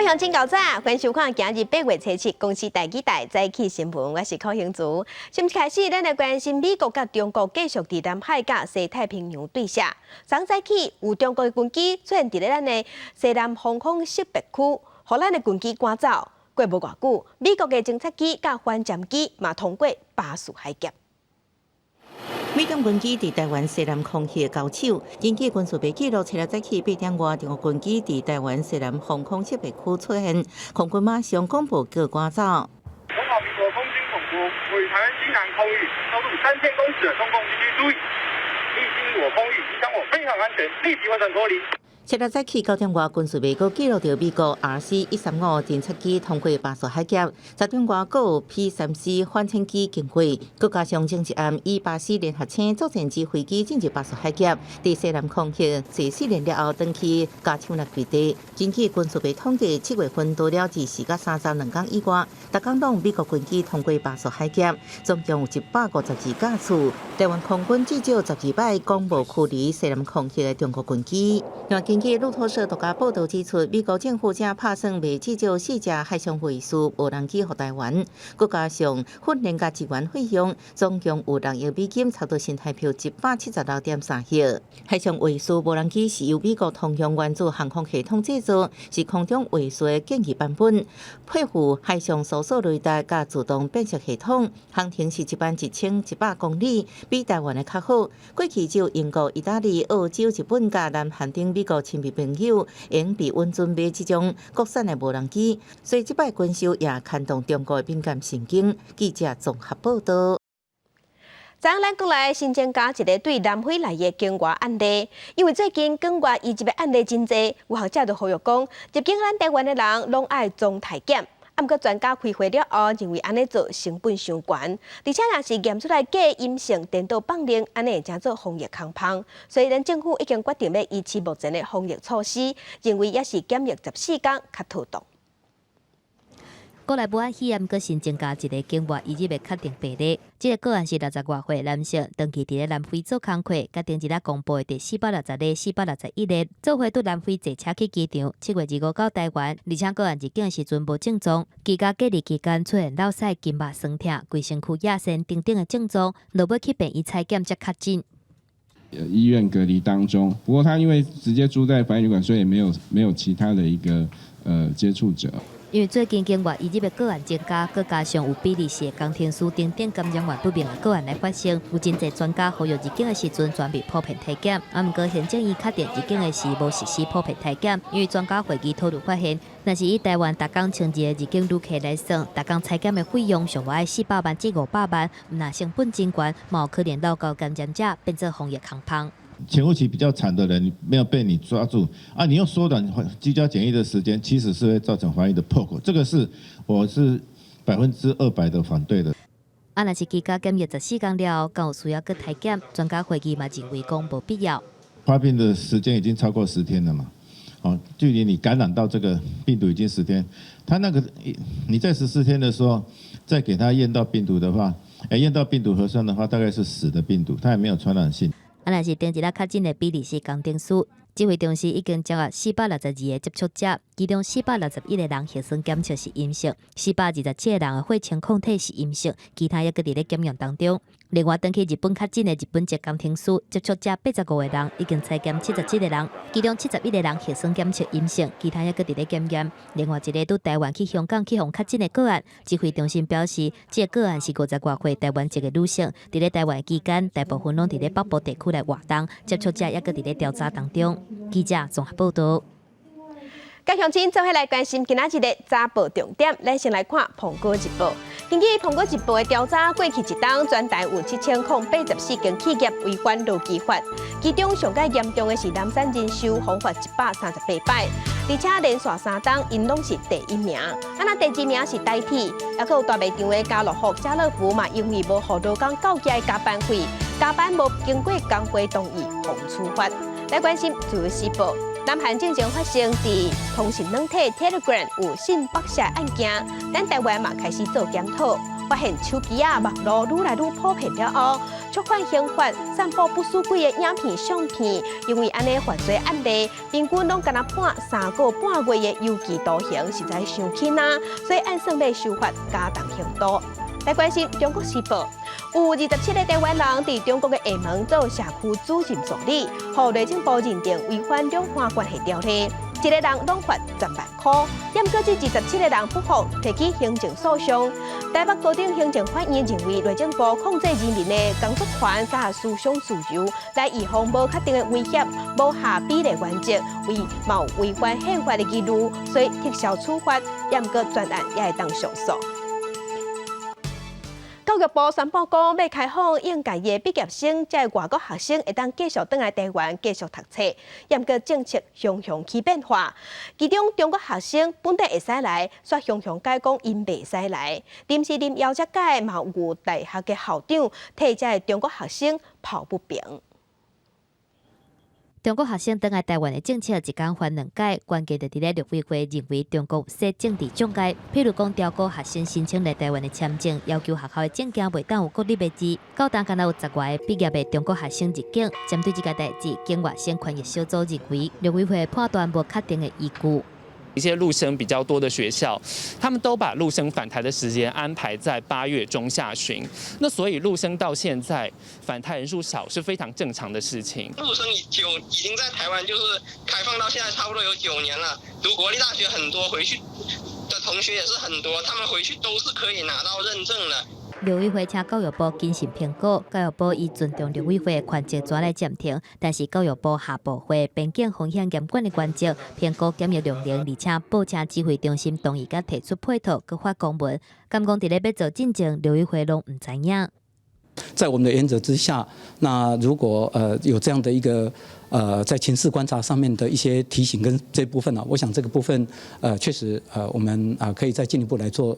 鄉親𠢕早，歡迎收看今日8月初7公視台語台早起新聞，我是柯興竹。新聞開始，咱來關心美國佮中國繼續佇南海佮西太平洋對射。昨早起有中國的軍機出現佇咧咱的西南防空識別區，予咱的軍機趕走。過無偌久，美國的偵察機佮反潛機嘛通過巴士海峽。美中軍機佇台灣西南空域交手，根據軍事部記錄，七日早起8點外，中國軍機佇台灣西南防空識別區出現，空軍馬上廣播叫趕走。中華民國空軍廣播，位於台灣西南空域，高度3000公尺的中共軍機注意，欲進入我空域，影響我飛航安全，立即換轉脫離。七日早起9點外，軍事部閣記錄著美國 RC-135偵察機通過巴士海峽，10點外閣有 P-3C 反潛機經過，閣加上前一暗 E-8C 聯合星作戰指揮機進入巴士海峽，佇西南空域坐訓練了後，轉去加搶掠基地。根據軍事部統計，7月份除了24佮32工以外，逐工攏美國軍機通過巴士海峽，總共有152架次。台灣空軍至少12擺講無驅離西南空域的中國軍機。根據路透社獨家報導指出，美國政府正拍算賣至少四架海上衛士無人機予台灣，閣加上訓練佮支援費用，總共有6億美金，差不多新台幣176.3億。海上衛士無人機是由美國通用原子航空系統製造，是空中衛士的簡易版本，配附海上搜索雷達佮自動辨識系統，航程是1萬1100公里，比台灣的較好。過去只有英國、意大利、澳洲、日本佮南韓等美國親密朋友，會被允准買這種國產的無人機，所以這擺軍售也牽動中國的敏感神經。記者綜合報導。昨咱國內新增加一个對南非來的境外案例，因為最近境外移入的案例真濟，有學者就呼籲講，入境咱台灣的人攏愛裝體檢。啊，毋過專家開會了後，認為按呢做成本傷懸，而且若是驗出來假陰性，顛倒放任，按呢會成做防疫空縫。所以，咱政府已經決定欲維持目前的防疫措施，認為猶是檢疫14工較妥當。國內武漢肺炎閣新增加一个境外移入的確定病例，這个個案是60外歲男性，長期佇咧南非做工課，佮頂一日公布的第462例、461例，做伙對南非坐車去機場，7月25到台灣，而且個案入境時陣無症狀，居家隔離期間出現落屎、筋肉痠疼、規身軀壓線等等的症狀，落尾去病院採檢才確診。醫院隔離當中，不過他因為直接住在防疫旅館，所以沒有其他的一個接觸者。因為最近境外移入的個案增加，閣加上有比利時的工程師等等感染源不明的個案來發生，有真濟專家呼籲入境的時陣全面普遍體檢。啊，毋過行政院確定入境的時無實施普遍體檢，因為專家會議討論發現，若是以台灣逐工1000個入境旅客來算，逐工採檢的費用上無愛400萬至500萬，毋但成本真懸，嘛有可能漏到感染者變做防疫空縫。潛伏期比較長的人沒有被你抓住啊，你又縮短居家檢疫的時間，其實是會造成防疫的破口。這個是我是200%的反對的。啊，若是居家檢疫14工了後，敢有需要閣體檢？專家會議嘛認為講無必要。發病的時間已經超過10天了嘛？哦，距離你感染到這個病毒已經十天，他那個你在14天的時候再給他驗到病毒的話，驗到病毒核酸的話，大概是死的病毒，它也沒有傳染性。啊，若是頂一日確診的比利時工程師，指揮中心已經掌握462個接觸者，其中461個人核酸檢測是陰性，427個人的血清抗體是陰性，其他猶閣佇咧檢驗當中。另外，轉去日本確診的日本籍工程師接觸者85個人，已經採檢77個人，其中71個人核酸檢測陰性，其他猶閣佇咧檢驗。另外一个對台灣去香港去予確診的個案，指揮中心表示，這个個案是50外歲台灣籍的女性，佇咧台灣期間，大部分攏佇咧北部地區來活動，接觸者猶閣佇咧調查當中。記者綜合報導。各鄉親做伙來關心今仔日的早報重點，咱先來看《蘋果日報》。根據《蘋果日報》的調查，過去一冬全台有7084間企業違反勞基法，其中上蓋嚴重的是南山人壽，予罰138擺，而且連續3冬𪜶攏是第一名。啊，若第二名是台鐵，猶閣有大賣場的家樂福、家樂福嘛，因為無予勞工繳交的加班費，加班無經過工會同意，予處罰。來關心《自由時報》。南韓進前發生佇通訊軟體 Telegram 有性剝削案件，咱台灣嘛開始做檢討，發現手機仔網路愈來愈普遍了後，觸犯刑法，散布不輸鬼的影片、相片，因為按呢犯罪案例，平均攏干焦判3個半月的有期徒刑，實在傷輕啊！所以按算欲修法加重刑度。來關心《中國時報》，有27個台灣人佇中國的廈門做社區主任助理，予內政部認定違反兩岸關係條例，一個人攏罰10萬箍。毋過這27個人不服，提起行政訴訟。台北高等行政法院認為內政部控制人民的工作權佮思想自由，來預防無確定的威脅，無下比例原則，為嘛有違反憲法的疑慮，所以撤銷處罰。毋過專案也會當上訴。教育部宣布講，欲開放應屆的畢業生，這外國學生會當繼續轉來台灣繼續讀冊。毋過政策常常起變化，其中中國學生本底會使來，煞常常改講𪜶袂使來。臨時臨枵才改，嘛有大學的校長替這中國學生抱不平。中國學生轉來台灣的政策一工翻兩改，關鍵就佇咧陸委會認為中國設政治障礙，譬如講調高學生申請來台灣的簽證，要求學校的證件袂當有國立的字。到今敢若有10外個畢業的中國學生入境，針對這個代誌，境外省權益小組認為陸委會判斷無確定的依據。一些陸生比較多的學校，他們都把陸生返台的時間安排在8月中下旬。那所以陸生到現在返台人數少是非常正常的事情。陸生已經在台灣就是開放到現在差不多有9年了，讀國立大學很多回去的同學也是很多，他們回去都是可以拿到認證的。陸委會請教育部謹慎評估，教育部以尊重陸委會的權責轉來暫停，但是教育部下部會邊境風險嚴管的原則，評估檢疫量能，而且報請指揮中心同意佮提出配套，閣發公文，敢講佇咧欲做進前，陸委會攏毋知影。在我們的原則之下，那如果有這樣的一個在情勢觀察上面的一些提醒跟這部分呢，我想這個部分確實我們啊可以再進一步來做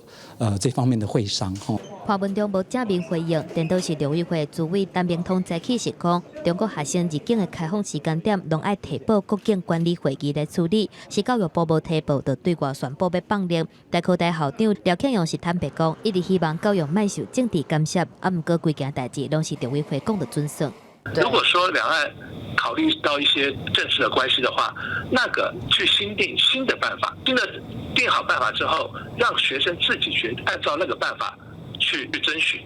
這方面的會商吼。潘文忠無正面回應，顛倒是陸委會主委陳明通早起是講，中國學生入境的開放時間點，攏愛提報國境管理會議來處理，是教育部無提報，就對外宣布欲放令。大科大校長廖慶陽是坦白講，一直希望教育莫受政治干涉，啊，毋過規件代誌攏是陸委會講著準算。如果說兩岸考慮到一些政治的關係的話，那個去新定新的辦法，新的定好辦法之後，讓學生自己去按照那個辦法去遵循。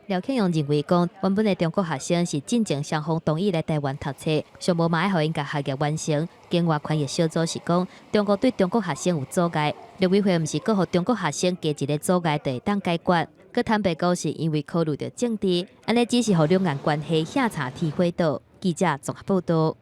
廖慶陽認為講，原本的中國學生是進前雙方同意來台灣讀冊，上無嘛愛予𪜶共學業完成。境外權益小組是講，中國對中國學生有阻礙，陸委會毋是閣予中國學生加一個阻礙就會當解決。閣坦白講，是因為考慮著政治，按呢只是予兩岸關係遐差天火道。記者綜合報道。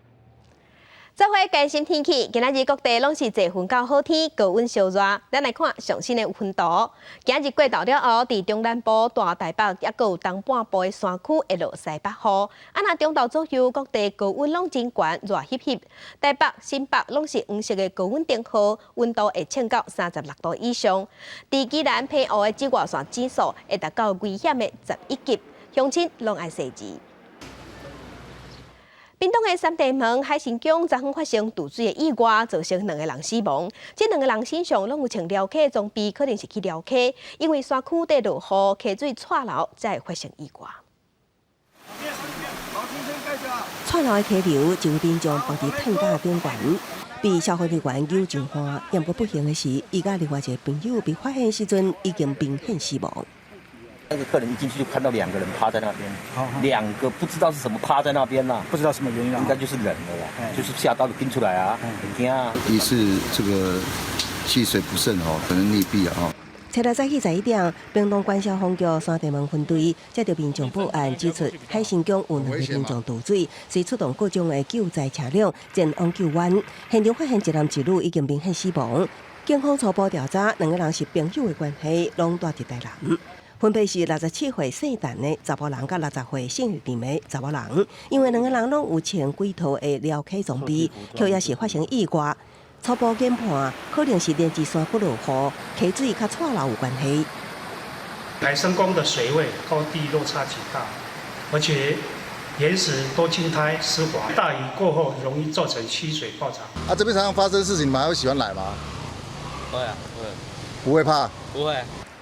做伙關心天氣，今仔日各地攏是濟雲到好天，高溫燒熱。咱來看上新的溫度。今仔日過晝了後，佇中南部、大台北，抑閣有東半部的山區會落西北雨。啊，若中晝左右，各地高溫攏真懸，熱翕翕。台北、新北攏是黃色的高溫燈號，溫度會衝到36度以上。佇宜蘭澎湖的紫外線指數會達到危險的11級，鄉親攏愛細緻。屏東的三地門海神宮昨昏發生墜水的意外，造成兩個人死亡。這兩個人身上攏有穿寮溪裝備，可能是去寮溪，因為山區佇落雨，溪水掣流，才會發生意外。掣流的溪流就民眾綁佇擔架頂懸，被消防人員救上岸。毋過不幸的是，伊佮另外一個朋友被發現時陣已經明顯死亡。那個客人一進去就看到兩個人趴在那邊，兩個不知道是什麼趴在那邊啦，不知道什麼原因，應該就是冷了啦，就是嚇到驚出來啊，很驚啊。疑似這個氣水不慎哦，可能溺斃啊。初六早起11點，屏東縣消防局三地門分隊接到民眾報案，指出海神宮有兩個民眾墮水，遂出動各種的救災車輛前往救援。現場發現一男一女已經明顯死亡。警方初步調查，兩個人是朋友的關係，攏住佇台南。分別是67歲姓陳的查埔人，佮60歲姓林的查某人。因為兩個人攏有穿整套的寮溪裝備，卻也是發生意外。初步研判，可能是連接山區落雨，溪水佮掣流有關係。海神宮的水位高低落差極大，而且岩石多青苔濕滑，大雨過後容易造成溪水暴漲。啊，這邊常常發生事情，你們還會喜歡來嗎？會啊，會。不會怕？不會。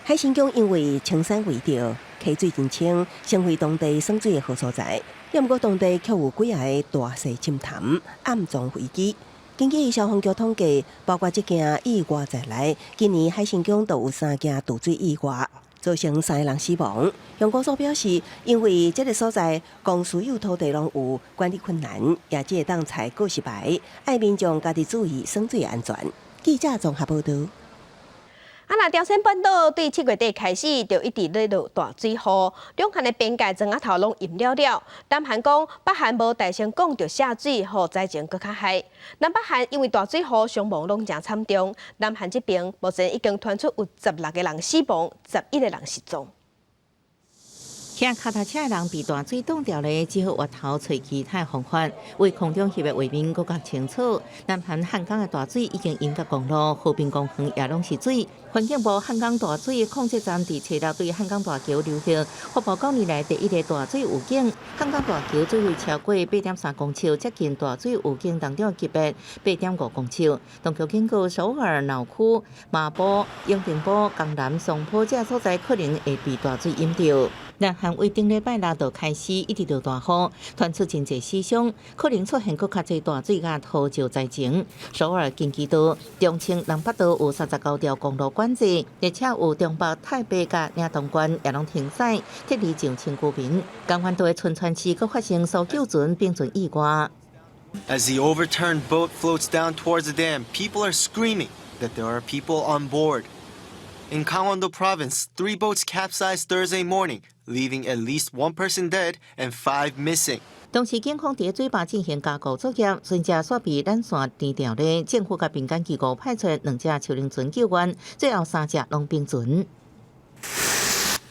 海神宮因為青山圍著，溪水真清，成為當地耍水的好所在。毋過當地卻有幾仔个大細深潭，暗藏危機。根據消防局統計，包括這件意外在內，今年海神宮就有三件墮水意外，造成三個人死亡。鄉公所表示，因為這个所在公私有土地攏有管理困難，也只會當採告示牌，愛民眾家己注意耍水安全。記者綜合報導。啊！若朝鮮半島對7月底開始就一直咧落大水雨，兩韓的邊界莊仔頭攏淹了了。南韓講北韓無大聲講著下水，予災情閣較害。南北韓因為大水雨傷亡攏誠慘重。南韓這邊目前已經傳出有16個人死亡，11個人失蹤。騎跤踏車的人被大水擋著咧，只好越頭揣其他方法。為空中翕的畫面閣較清楚。南韓漢江的大水已經淹甲公路，河濱公園也攏是水。環境部漢江大水控制站佇初六對漢江大橋流域發布九年來第一个大水預警。漢江大橋水位超過8.3公尺，接近大水預警當中的級別8.5公尺。當局警告首爾鬧區、麻浦、永定浦、江南、松浦這所在可能會被大水淹著。南韓為頂禮拜六就開始一直落大雨，傳出真濟死傷，可能出現閣較濟大水佮土石災情。首爾京畿道、忠清南北道有39條公路管制，而且有中北太白佮屏東縣也攏停駛，撤離上千居民。江原道的春川市閣發生搜救船並船意外。 As the overturned boat floats down towards the dam, people are screaming that there are people on board. In Gangwon-do province, three boats capsized Thursday morning, leaving at least one person dead and five missing. 當時警方佇水壩進行加固作業，船隻煞被纜線纏著咧，政府佮民間機構派出兩隻秋輪船救援，最後三隻攏冰船。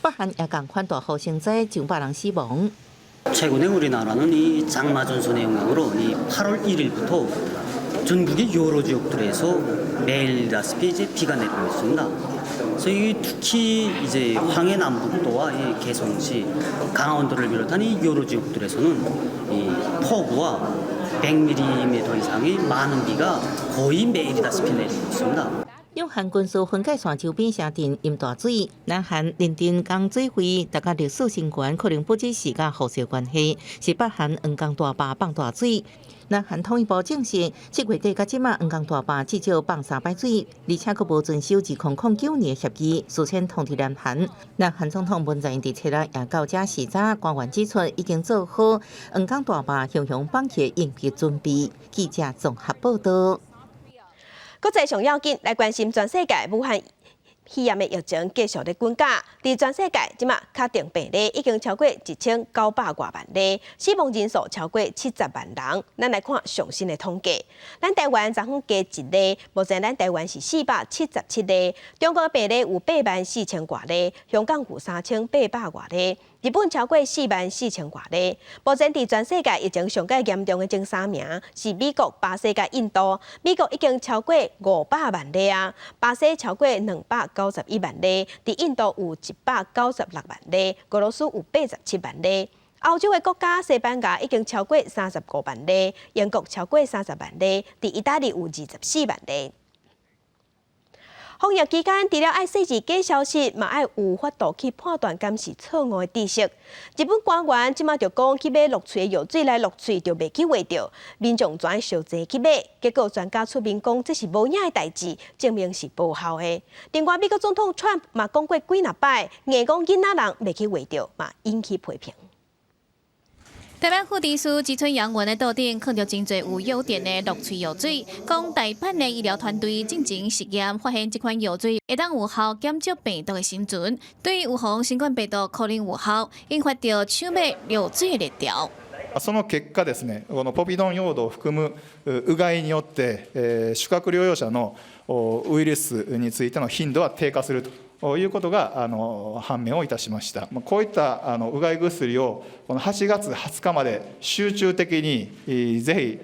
北韓也仝款大雨成災，上百人死亡。 최근에 우리나라는 이 장마 전선의 영향으로 이 8월 1일부터 전국의 여러 지역들에서 매일다시피 이제 비가 내리고 있습니다. 그래서 이 특히 이제 황해남북도와 이 개성시, 강원도를 비롯한 이 여러 지역들에서는 이 폭우와 100mm 이상의 많은 비가 거의 매일이다시피 내리고 있습니다. 兩韓軍事分界線周邊城鎮淹大水，南韓仁敦江水位達到歷史新高，可能不只是佮雨勢關係，是北韓黃江大壩放大水。南韓統一部證實，7月底到這馬黃江大壩至少放三擺水，而且閣無遵守2009年的協議，事先通知南韓。南韓總統文在寅佇初六也到遮視察，官員指出已經做好黃江大壩雄雄放棄應急準備。記者綜合報導。國際上要緊來關心全世界武漢肺炎的疫情繼續咧滾價，佇全世界這馬確定病例已經超過1900外萬例，死亡人數超過70萬人。咱來看上新的統計，咱台灣昨昏加一例，目前咱台灣是477例，中國病例有8萬4千外例，香港有3800外例，日本超過4萬4千外例。目前佇全世界疫情上蓋嚴重的前三名是美國、巴西佮印度。美國已經超過500萬例啊，巴西超過291萬例，佇印度有196萬例，俄羅斯有87萬例。歐洲的國家西班牙已經超過35萬例，英國超過30萬例，佇意大利有24萬例。防疫期間，除了愛細緻假消息，嘛愛有法度去判斷敢是錯誤的知識。日本官員這馬就講，去買落喙的藥水來落喙，就袂去畫著，民眾全愛相爭去買。結果專家出面講，這是無影的代誌，證明是無效的。另外，美國總統川普嘛講過幾若擺，硬講囡仔人袂去畫著，嘛引起批評。台灣副醫師吉村洋文的桌頂，囥著真濟有藥店的落喙藥水，講大阪的醫療團隊進前實驗發現，這款藥水會當有效減少病毒的生存，對預防新冠病毒可能有效，引發著搶買藥水的熱潮。その結果ですね、このポビドンヨードを含むうがいによって、宿泊療養者のウイルスについての頻度は低下するということが判明をいたしました。こういったうがい薬をこの8月20日まで集中的にぜひ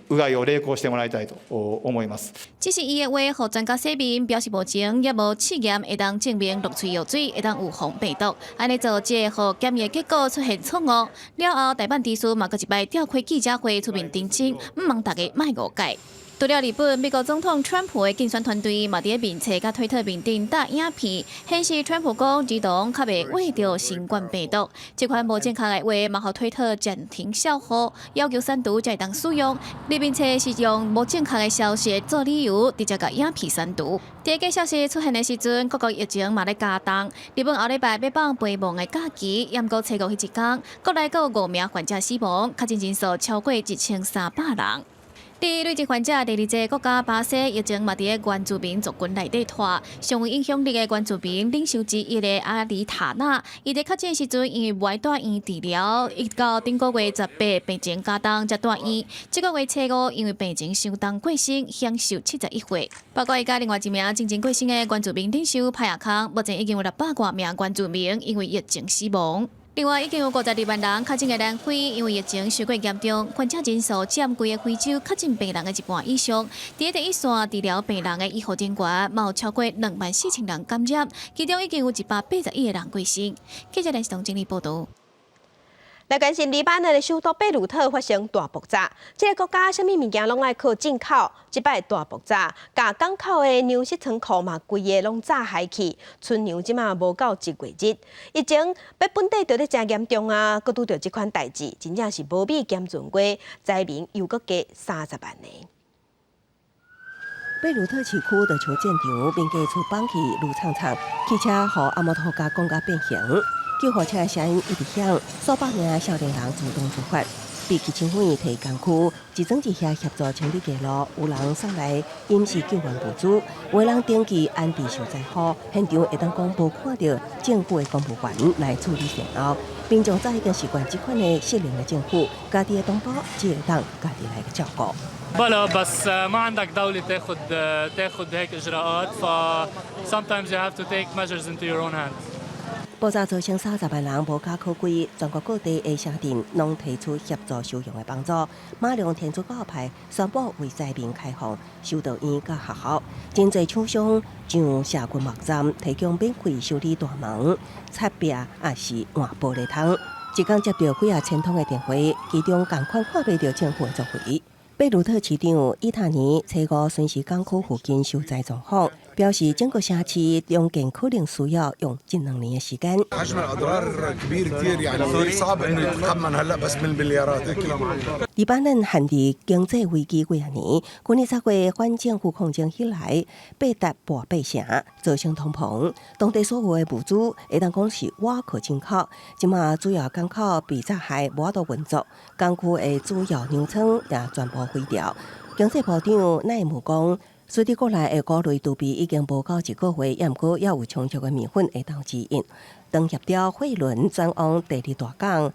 うがいを励行してもらいたいと思います。只是伊的話，予專家說明表示目前猶無試驗會當證明落喙藥水會當預防病毒，按呢做這會予檢驗結果出現錯誤。了後，大阪知事嘛閣一擺召開記者會出面澄清，毋望大家莫誤解。除了日本，美國總統川普的競選團隊嘛佇咧面冊佮推特面頂貼影片，顯示川普講兒童較袂患著新冠病毒。這款無正確的話，嘛予推特暫停銷號，要求刪除才會當使用。你面冊是用無正確的消息做理由，直接共影片刪除。佇這個消息出現的時陣，各國疫情嘛咧加重。日本後禮拜欲放陪亡的假期，毋過初五彼一工，國內閣有五名患者死亡，確診人數超過1300人。佇累積患者第二濟國家巴西，疫情嘛佇咧原住民族群內底拖。上有影響力的原住民領袖之一的阿里塔納，伊佇確診時陣因為無愛蹛院治療，一直到頂個月18病情加重才蹛院。這個月初五因為病情傷重過身，享壽71歲。包括伊佮另外一名進前過身的原住民領袖派亞康，目前已經有600外名原住民因為疫情死亡。另外，已經有52萬人確診的南非，因為疫情傷過嚴重，患者人數佔規个非洲確診病人的一半以上。佇第一線治療病人的醫護人員，嘛有超過24,000人感染，其中已經有181個人過身。記者連視整理報道。來關心黎巴嫩的首都貝魯特發生大爆炸，這个國家啥物物件攏愛靠進口，這擺大爆炸，共港口的糧食倉庫嘛，規个攏炸害去，存糧這馬無夠一月日。疫情佇本地著咧誠嚴重啊，閣拄著這款代誌，真正是無米兼鱒瓜，災民又閣加30萬个。貝魯特市區就像戰場，民家厝崩去亂淙淙，汽車予阿摩托車摃甲變形。救護車的聲音一直響，數百名少年人自動自發，被汽車粉提工具，一裝一卸協助清理街路，有人送來臨時救援物資，有人登記安置受災戶，現場會當講無看著政府的公務員來處理善後，民眾早已經習慣這款的失靈的政府，家己的同胞只會當家己來照顧。 بلا بس ما عندك دولة تاخذ تاخذ هيك اجراءات ف sometimes you have to take measures into your own hands. 爆炸造成30萬人無家可歸，全國各地的城鎮攏提出協助收容的幫助。馬龍天主教派宣布為災民開放修道院佮學校，真濟廠商上社群網站提供免費修理大門、擦壁，抑是換玻璃窗。一工接著幾仔千通的電話，其中仝款看袂著政府的作為。貝魯特市長伊塔尼初五巡視港區附近受災狀況，表示整個城市重建可能需要用一兩年的時間。 حجم الاضرار كبير كثير يعني صعب انه يتخمن هلا بس بالمليارات اكيد. 黎巴嫩陷佇經濟危機幾仔年，去年10月反政府抗爭起來，八達破八成，造成通膨。當地所有的物資會當講是倚靠進口，這馬主要港口被炸害，無法度運作，港區的主要糧倉也全部毀掉。經濟部長奈姆講，隨著國內的穀類儲備已經無夠一個月，抑毋過猶有充足的麵粉會當支應。當協調貨輪轉往第二大港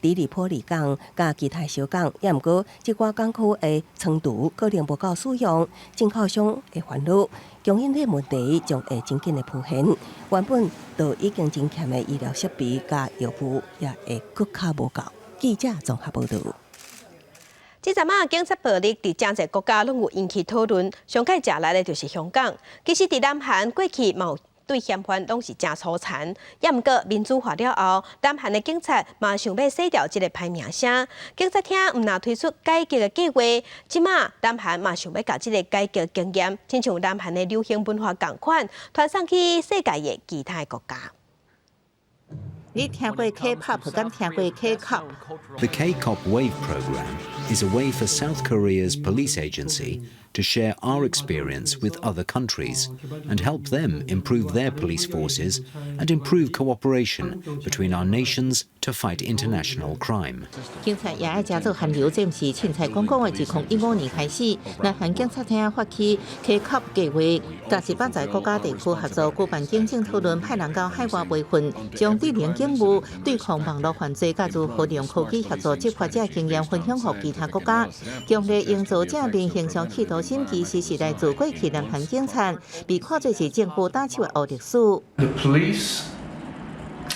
的黎波里港佮其他小港，抑毋過這寡港區的倉儲可能無夠使用，進口商會煩惱，供應鏈問題將會真緊的浮現。原本就已經真欠的醫療設備佮藥物也會閣較無夠。記者綜合報導。這陣仔警察暴力佇誠濟國家攏有引起討論，上蓋食力的就是香港。其實佇南韓過去嘛有對嫌犯攏是誠粗殘，抑毋過民主化了後，南韓的警察嘛想欲洗掉這个歹名聲。警察廳毋但推出改革的計劃，這馬南韓嘛想欲共這个改革經驗，親像南韓的流行文化仝款，傳送去世界的其他國家。你聽過 K-pop，敢聽過 K-cop？ The K-Cop Wave program is a way for South Korea's police agency to share our experience with other countries and help them improve their police forces and improve cooperation between our nations to fight international crime. 警察也愛誠做韓流，這毋是凊彩講講的。自2015年開始，南韓警察廳發起 K-cop 計劃，佮18個國家地區合作舉辦警政討論，派人到海外培訓，將智能警務對抗網絡犯罪，佮如何利用科技協助執法者經驗分享予其他國家，強力營造正面形象企圖心，其實是來自過去南韓警察被看做是政府打手的黑歷史。 The police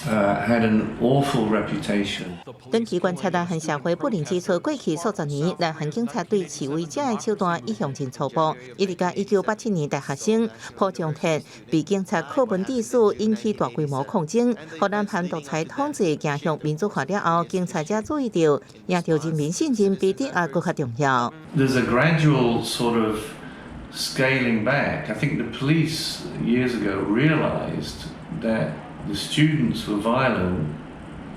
Had an awful reputation. 長期觀察南韓社會，布林指出，過去數十年，南韓警察對示威者的手段一向真粗暴。一直到1987年，大學生朴正熙被警察拷問致死，引起大規模抗爭。予南韓獨裁統治走向民主化了後，警察才注意到，贏著人民信任比鎮壓閣較重要。 There's a gradual sort of scaling back. I think the police years ago realized that the students were violent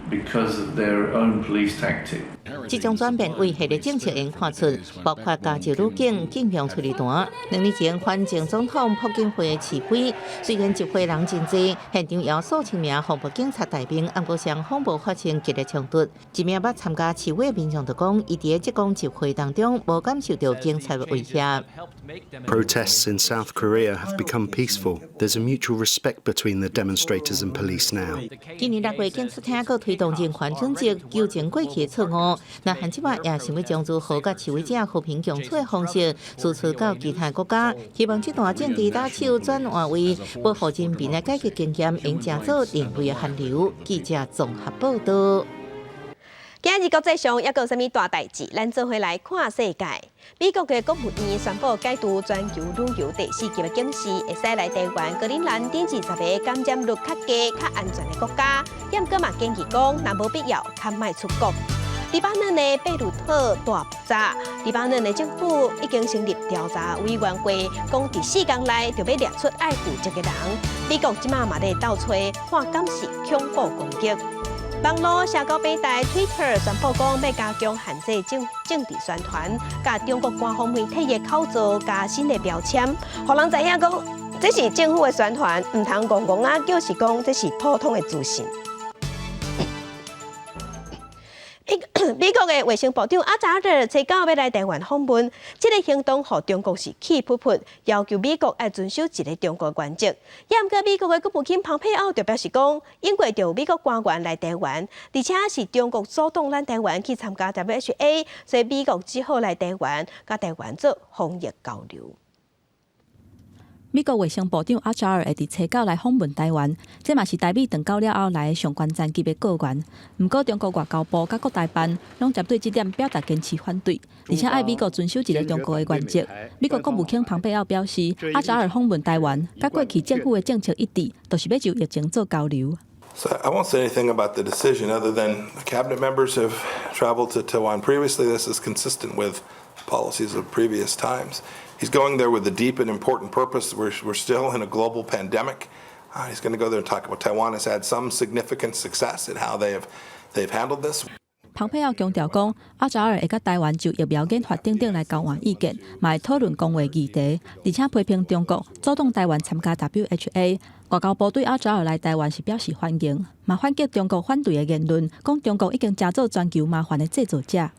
because of their own police tactic. 這種轉變為系列政策會看出，包括加州女警禁用催淚彈。2年前，反前總統朴槿惠示威，雖然集會人真濟，現場有數千名防暴警察帶兵，毋過雙方無發生激烈衝突。一名捌參加示威的民眾就講，伊佇這場集會當中無感受著警察的威脅。 Protests in South Korea have become peaceful. There's a mutual respect between the demonstrators and police now. 今年6月，警察廳閣推動人權準則，糾正過去的錯誤。南韓這擺也想欲將如何佮示威者和平共處的方式輸出到其他國家，希望這段政治打手轉換為保護人民的改革經驗，會成做另類的韓流。記者綜合報導。今日國際上猶閣有啥物大代誌？咱做伙來看世界。美國的國務院宣布解除全球旅遊第四級的警示，會使來台灣、格陵蘭等20個感染率較低、較安全的國家。毋過嘛建議講，若無必要，較莫出國。黎巴嫩的貝魯特大爆炸，黎巴嫩的政府已經成立調查委員會，講佇4工內就欲掠出愛負責的人。美國這馬嘛咧鬥揣，看敢是恐怖攻擊。網路社交平台 Twitter 宣布講，欲加強限制政治宣傳，共中國官方媒體的口罩加新的標籤，予人知影講這是政府的宣傳，毋通戇戇仔，就是講這是普通的資訊。美國的衛生部長阿扎爾初九欲來台灣訪問，這个行動予中國是氣噗噗，要求美國愛遵守一个中國原則。也毋過美國的國務卿蓬佩奧就表示講，英國就有美國官員來台灣，而且是中國阻擋咱台灣去參加 WHA，所以美國只好來台灣，佮台灣做防疫交流。美國衛生部長阿扎爾會佇初九來訪問台灣，這嘛是台美斷交了後來上懸層級的閣員。毋過中國外交部佮國台辦攏針對這點表達堅持反對，而且愛美國遵守一个中國的原則。美國國務卿蓬佩奧表示，阿扎爾訪問台灣，佮過去政府的政策一致，就是欲就疫情做交流。 So I won't say anything about the decision other than the cabinet members have traveled to Taiwan previously. This is consistent with policies of previous times. He's going there with a deep and important purpose. We're still in a global pandemic. He's going to go there and talk about Taiwan has had some significant success in how they've handled this. 蓬佩奧強調講，阿扎爾會佮台灣就疫苗研發等等來交換意見，嘛會討論公衛議題，而且批評中國阻擋台灣參加 WHA。外交部對阿扎爾來台灣是表示歡迎，嘛反擊中國反對的言論，講中國已經成做全球麻煩的製造者。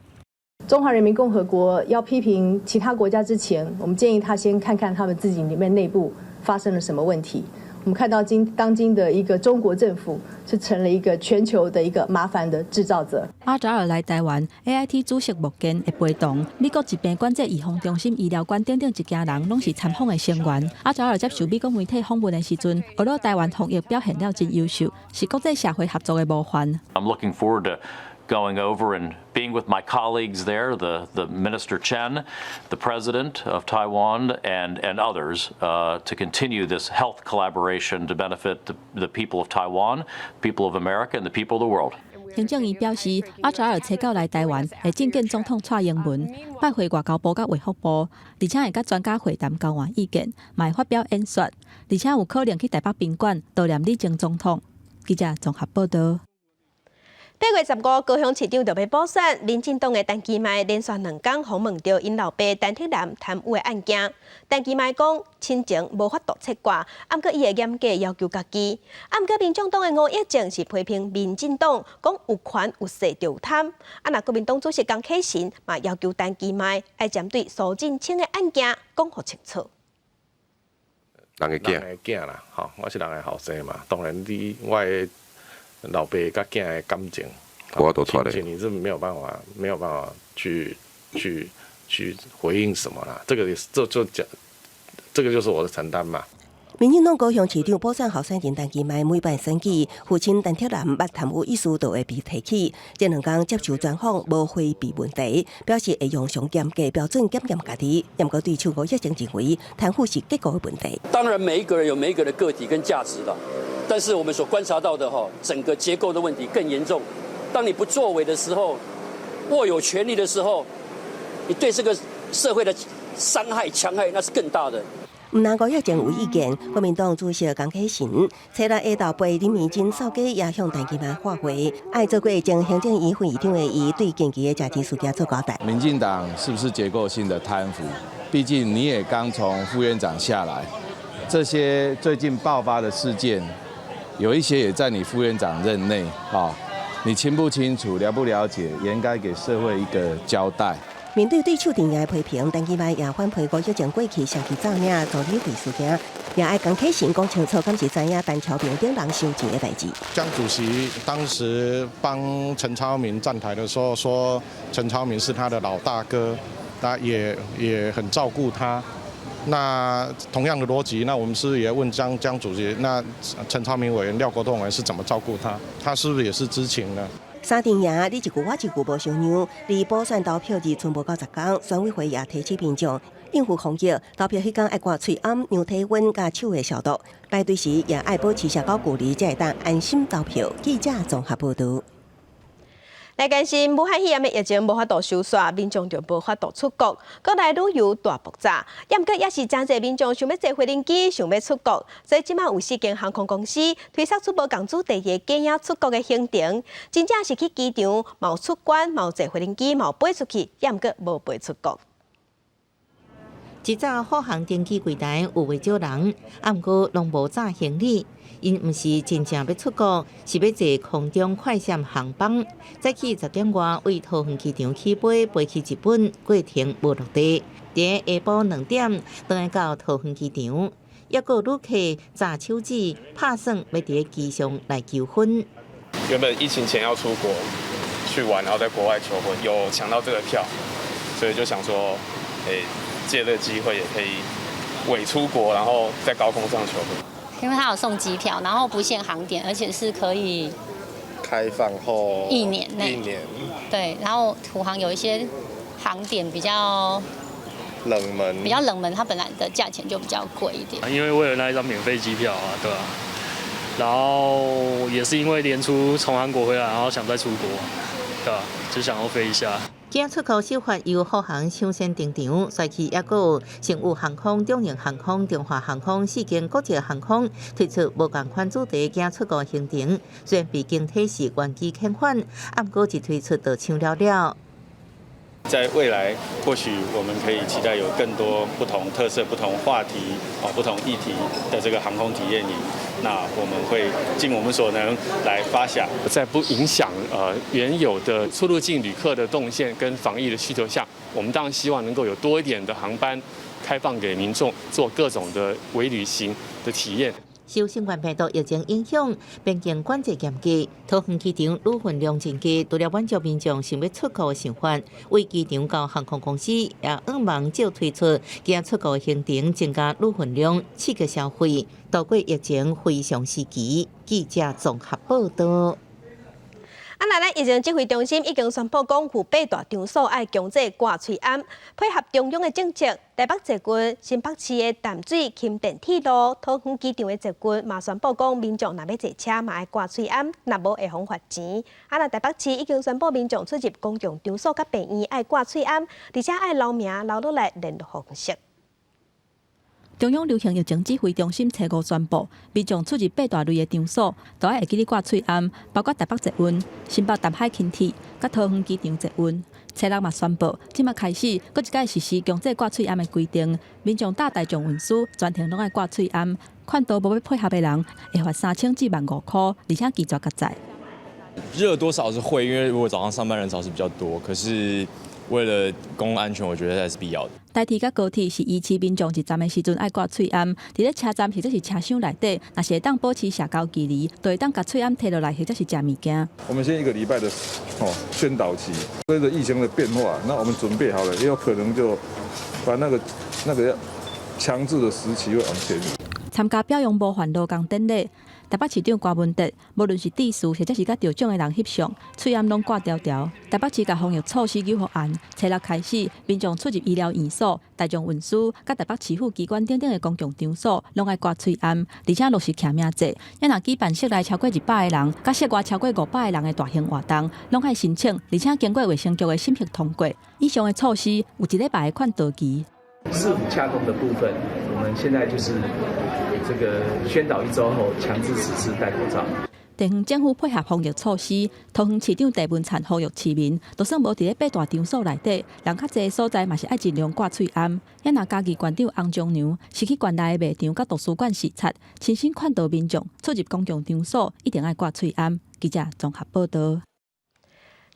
中華人民共和國要批評其他國家之前，我們建議他先看看他們自己裡面內部發生了什麼問題。我們看到今當今的一個中國政府是成了一個全球的一個麻煩的製造者。阿扎爾來台灣，AIT 主席莫健會陪同，美國疾病管制預防中心醫療官等等一家人攏是參訪的成員。阿扎爾接受美國媒體訪問的時陣，呵咾台灣防疫表現了真優秀，是國際社會合作的模範。 I'm looking forward to going over and being with my colleagues there, the Minister Chen, the President of Taiwan, and others to continue this health collaboration to benefit the people of Taiwan, people of America, and the people of the world. 行政院表示，阿扎爾初九來台灣，會覲見總統蔡英文，拜會外交部佮衛福部，而且會佮專家會談交換意見，嘛會發表演說，而且有可能去台北賓館悼念李前總統。記者綜合報導。8月15，高雄市長就欲補選，民進黨的陳其邁連續兩工訪問著𪜶老爸陳卓男貪污的案件。陳其邁講親情無法度切割，毋過伊會嚴格要求家己。毋過民眾黨的吳益政是批評民進黨講有權有勢就有貪。啊，若國民黨主席江啟臣嘛要求陳其邁愛針對蘇震清的案件講予清楚。人的囝，人的囝啦，吼，我是人的後生嘛，當然你我的老爸佮囝的感情，我都脫咧，你是沒有辦法，沒有辦法去回應什麼啦。這個也是，這就講，這個就是我的承擔嘛。民進黨高雄市長補選候選人陳其邁每擺選舉，父親陳鐵男捌貪污一事就會被提起。這兩工接受專訪，無迴避問題，表示會用上嚴格標準檢驗家己。毋過對手吳益政認為貪腐是結構的問題。當然，每一個人有每一個人的個體跟價值的，但是我們所觀察到的哈，整個結構的問題更嚴重。當你不作為的時候，握有權力的時候，你對這個社會的傷害、戕害，那是更大的。毋但吳益政有意見，國民黨主席江啟臣，初六下晝陪林明珍掃街，也向陳其邁喊話，愛做過前行政院副院長的伊，對近期的食錢事件做交代。民進黨是不是結構性的貪腐？畢竟你也剛從副院長下來，這些最近爆發的事件，有一些也在你副院長任內，啊，你清不清楚、了不了解？應該給社會一個交代。面對對手陣營的批評，陳其邁也反批吳益政過去上去走領助理費事件，也愛江啟臣講清楚，敢是知影陳超明等人收錢的代誌。江主席當時幫陳超明站台的時候，說陳超明是他的老大哥，那也很照顧他。那同樣的邏輯，那我們是不是也問江主席，那陳超明委員、廖國棟委員是怎麼照顧他？他是不是也是知情呢？三陣營你一句我一句無相讓，離補選投票日賰無夠10工，選委會也提醒民眾應付防疫，投票彼工愛掛喙罨、量體溫、佮手的消毒，排隊時也愛保持社交距離，才會當安心投票。記者綜合報導。來關心武漢肺炎的疫情無法度收煞，民眾就無法度出國，國內旅遊大爆炸。猶毋過也是誠濟民眾想欲坐飛行機，想欲出國，所以這馬有四間航空公司推出無仝主題的假影出國的行程，真正是去機場，嘛有出關，嘛有坐飛行機，嘛有飛出去，猶毋過無飛出國。一早虎航登機櫃台有袂少人，啊，毋過攏無紮行李，𪜶毋是真正欲出國，是欲坐空中快閃航班。早起10點外對桃園機場起飛，飛去日本，過程無落地。佇下晡2點，轉來到桃園機場，抑閣有旅客紮手指，拍算欲佇機上來求婚。原本疫情前要出國去玩，然後在國外求婚，有搶到這個票，所以就想說，欸，借這個機會也可以偽出國，然後在高空上求婚。因為他有送機票，然後不限航點，而且是可以開放後一年內。一年。對，然後虎航有一些航點比較冷門，比較冷門，它本來的價錢就比較貴一點。因為為了那一張免費機票啊，對吧？然後也是因為年初從韓國回來，然後想再出國，對吧？就想要飛一下。假出國手法由虎航搶先登場，隨去抑閣有星宇航空、中榮航空、中華航空四間國際航空推出無仝款主題假出國行程，雖然被經體是原機遣返，啊，毋過一推出就搶了了。在未來，或許我們可以期待有更多不同特色、不同話題、哦不同議題的這個航空體驗營。那我們會盡我們所能來發想，在不影響原有的出入境旅客的動線跟防疫的需求下，我們當然希望能夠有多一點的航班開放給民眾做各種的微旅行的體驗。受新冠病毒疫情影響，邊境管制嚴格，桃園機場旅運量真低，除了滿足民眾想欲出國的想法，對機場佮航空公司也向望藉推出假出國行程，增加旅運量，刺激消費，度過疫情非常時期。記者綜合報導。啊，那咱疫情指揮中心已經宣布講，有八大場所愛強制掛喙罨，配合中央的政策，台北捷運、新北市的淡水、輕電鐵路、桃園機場的捷運嘛宣布講，民眾若欲坐車嘛愛掛喙罨，若無會予罰錢。啊，那台北市已經宣布，民眾出入公共場所佮病院愛掛喙罨，而且愛留名留落來聯絡方式。中央流行疫情指揮中心初五宣布，民眾出入八大類的場所，都愛會記得掛喙罨，包括台北捷運、新北淡海輕鐵、佮桃園機場捷運。初六嘛宣布，這馬開始，閣一擺實施強制掛喙罨的規定，民眾搭大眾運輸全程攏愛掛喙罨，勸導無欲配合的人，會罰3000至15,000箍，而且拒絕共載。熱多少是會，因為如果早上上班人潮是比較多，可是為了公共安全，我覺得還是必要的。台鐵佮高鐵是維持民眾入站的時陣愛掛喙罨，佇咧車站或者是車廂內底，若是會當保持社交距離，就會當共喙罨提落來或者是食物件。我們先一個禮拜的宣導期，隨着疫情的變化，那我們準備好了，也有可能就把那個強制的時期會往前。參加表揚模範勞工典禮。台北市長柯文哲，無論是致辭或者是佮得獎的人翕相，喙罨攏掛牢牢。台北市共防疫措施予嚴，初六開始，民眾出入醫療院所、大眾運輸、佮台北市府機關等等的公共場所，攏愛掛喙罨，而且落實實名制。若舉辦室內超過200個人，佮室外超過500個人的大型活動，攏愛申請，而且經過衛生局的審核通過。以上的措施有一禮拜的勸導期。市府洽公的部分，我們現在就是這個宣導一周後，強制實施戴口罩。地方政府配合防疫措施，桃園市長鄭文燦呼籲市民，就算無佇咧八大場所內底，人較濟的所在嘛是愛盡量掛喙罨。若嘉義縣長洪仲良是去縣內的賣場佮圖書館視察，親身勸導民眾出入公共場所一定愛掛喙罨。記者綜合報道。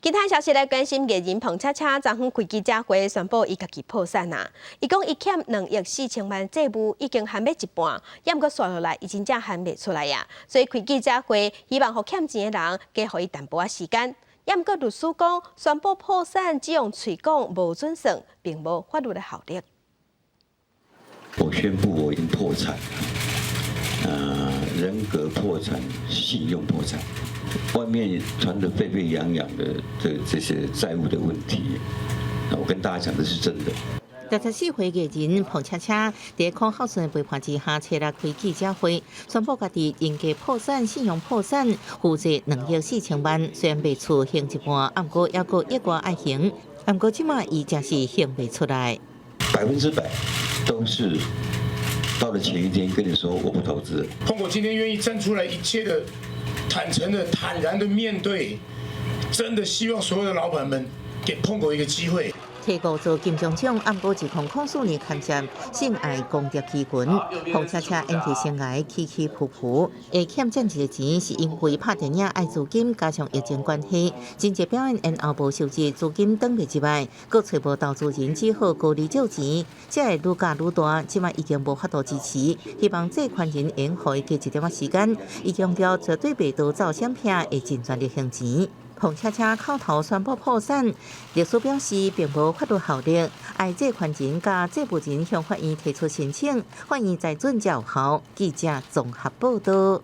其他消息來關心，藝人彭恰恰昨昏開記者會宣布伊家己破產啊！伊講伊欠2億4千萬債務已經還欲一半，猶毋過紲落來伊真正還袂出來啊！所以開記者會，希望予欠錢的人加予伊淡薄仔時間。猶毋過律師講，宣布破產只用喙講無準算，並無法律的效力。我宣布我已經破產，人格破產，信用破產。外面傳得沸沸揚揚的這些債務的問題，那我跟大家講的是真的。64歲藝人彭恰恰佇孔孝順的陪伴之下，初六開記者會，宣布家己人格破產、信用破產，負債2億4千萬。雖然袂出還一半，毋過猶閣億外愛還，毋過這馬伊真是還袂出來。 100%都是到了前一天跟你說我不投資。彭哥今天願意站出來，一切的坦誠的、坦然的面對，真的希望所有的老闆們給彭哥一個機會。提過做金鐘獎，毋過2004年牽涉性愛攻擊奇群，彭恰恰演藝生涯起起伏伏，會欠這濟錢是因為拍電影愛資金，加上疫情關係，真濟表演延後無收入，資金轉袂入來，閣揣無投資人，只好高利借錢，才會愈加愈大，這馬已經無法度支持，希望借款人會予伊加一點仔時間，伊強調絕對袂逃走閃避，會盡全力還錢。彭恰恰口頭宣布破產，律師表示並無法律效力，愛借款人佮債務人向法院提出申請，法院裁准才有效。記者綜合報道。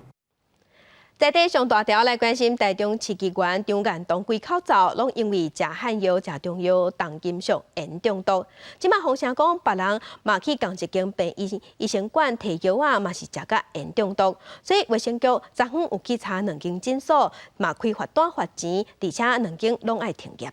在地上大條來關心，台中市議員張彥東規口罩攏因為食漢藥、食中藥、重金屬鉛中毒。這馬風聲講，別人嘛去仝一間病醫醫生館提藥仔，嘛是食甲鉛中毒。所以衛生局昨昏有去查兩間診所，嘛開罰單罰錢，而且兩間攏愛停業。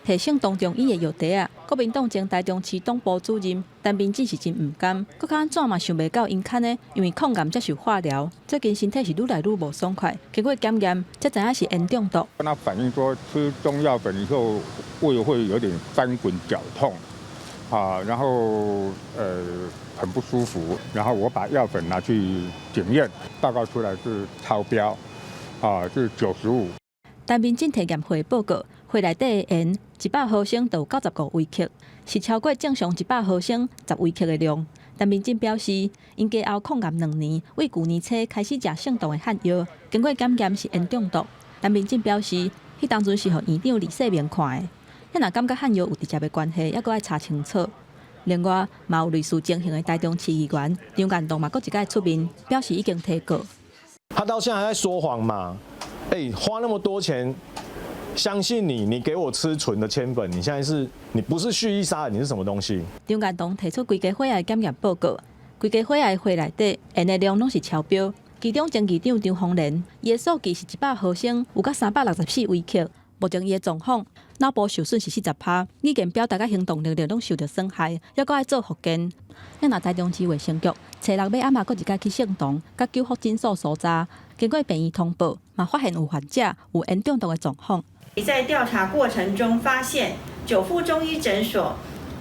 提聖堂中醫的藥袋仔，國民黨前台中市黨部主任陳明志是真毋甘，閣較按怎嘛想袂到𪜶牽的，因為抗癌接受化療，最近身體是愈來愈無爽快，經過檢驗才知影是鉛中毒。跟他反映說，吃中藥粉以後胃會有點翻滾絞痛，啊，然後很不舒服，然後我把藥粉拿去檢驗，報告出來是超標，啊，是95。陳明進提驗血報告，血內底的鉛100毫升就有95微克，是超過正常100毫升10微克的量。陳明進表示，𪜶家後抗癌2年，為舊年初開始食聖堂的漢藥，經過檢驗是鉛中毒。陳明進表示，彼當陣是予院長李世明看的，若感覺漢藥有直接的關係，猶閣愛查清楚。另外，嘛有類似情形的台中市議員張彥棟嘛，閣一擺出面表示已經提告。他到現在還在說謊嘛？欸，花那麼多錢，相信你，你給我吃純的鉛粉，你現在是你不是蓄意殺人，你是什麼東西？張彥棟提出規家伙仔的檢驗報告，規家伙仔的血內底鉛的量攏是超標。其中前議長張鳳蓮，伊的數據是100毫升有甲364微克。目前伊的狀況，腦部受損是40%，語言表達佮行動能力攏受著損害，猶閣愛做復健。若台中市衛生局初六欲暗仔閣一擺去聖堂佮九福診所搜查，經過病院通報，嘛發現有患者有鉛中毒的狀況。在調查過程中發現，九福中醫診所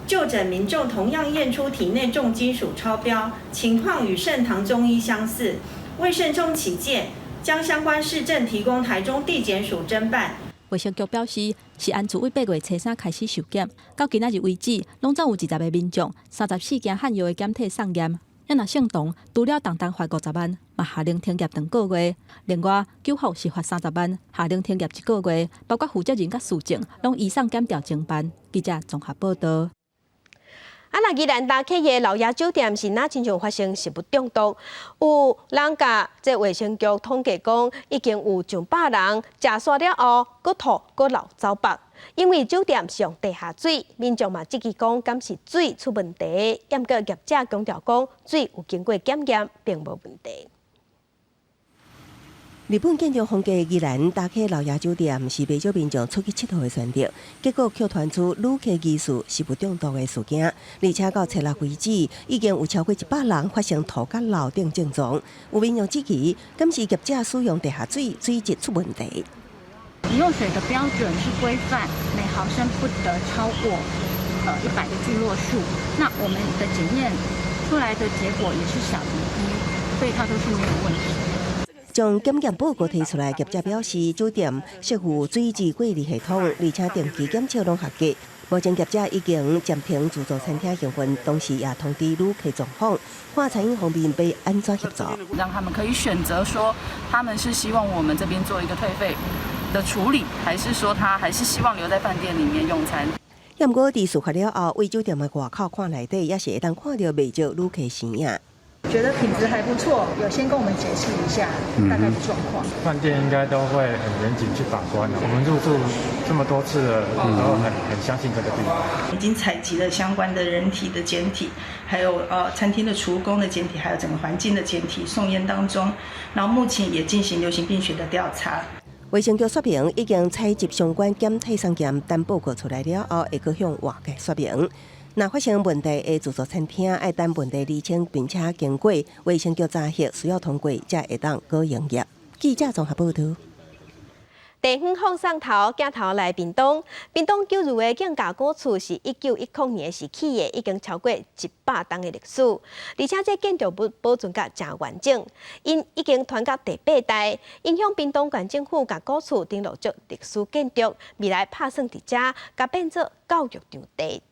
就診民眾同樣驗出體內重金屬超標，情況與聖堂中醫相似。為慎重起見，將相關事證提供台中地檢署偵辦。衛生局表示，是按自8月初三開始受檢，到今仔日為止，攏總有20個民眾、34件漢藥的檢體送驗。若聖堂除了當當罰50萬，嘛下令停業兩個月。另外，九福是罰30萬，下令停業一個月，包括負責人佮事證，攏移送檢調偵辦。記者綜合報道。啊，若宜蘭大溪的老爺酒店是若親像發生食物中毒，有人共這衛生局統計講，已經有上百人食煞了後，閣吐閣漏走腹。因為酒店是用地下水，民眾嘛質疑講，敢是水出問題？毋過業者強調講，水有經過檢驗，並無問題。日本建築風格宜蘭大溪老爺酒店是袂少民眾出去𨑨迌的選擇，結果卻傳出旅客疑似食物中毒的事件，而且到初六為止，已經有超過100人發生吐佮漏等症狀。有民眾質疑，敢是業者使用地下水，水質出問題。飲用水的標準是規範每毫升不得超過100個菌落數，那我們的檢驗出來的結果也是小於一，所以它都是沒有問題。將檢驗報告提出來，業者表示酒店設有水質過濾系統，而且定期檢測攏合格。目前業者已經暫停自助餐廳營運，同時也通知旅客狀況，看餐飲方面欲按怎協助。讓他們可以選擇說，他們是希望我們這邊做一個退費的處理，還是說他還是希望留在飯店裡面用餐。毋過佇事發了後，佇酒店的外口看內底，也是會當看著袂少旅客身影。覺得品質還不錯，有先跟我們解釋一下大概的狀況。飯店應該都會很嚴謹去把關的。我們入住這麼多次了，都很相信這個地方。已經採集了相關的人體的檢體，還有餐廳的廚工的檢體，還有整個環境的檢體送驗當中，然後目前也進行流行病學的調查。衛生局說明已經採集相關檢體送檢，等報告出來了後，會閣向外界說明。若發生問題的自助餐廳，愛等問題釐清，並且經過衛生局查核，需要通過，才會當閣營業。記者綜合報導。地方放送頭鏡頭來屏東，屏東九如的競價古厝是1910年時起的，已經超過100冬的歷史，而且這建築物保存甲誠完整，𪜶已經傳到第八代，𪜶向屏東縣政府共古厝登錄做歷史建築，未來拍算佇遮共變做教育場地。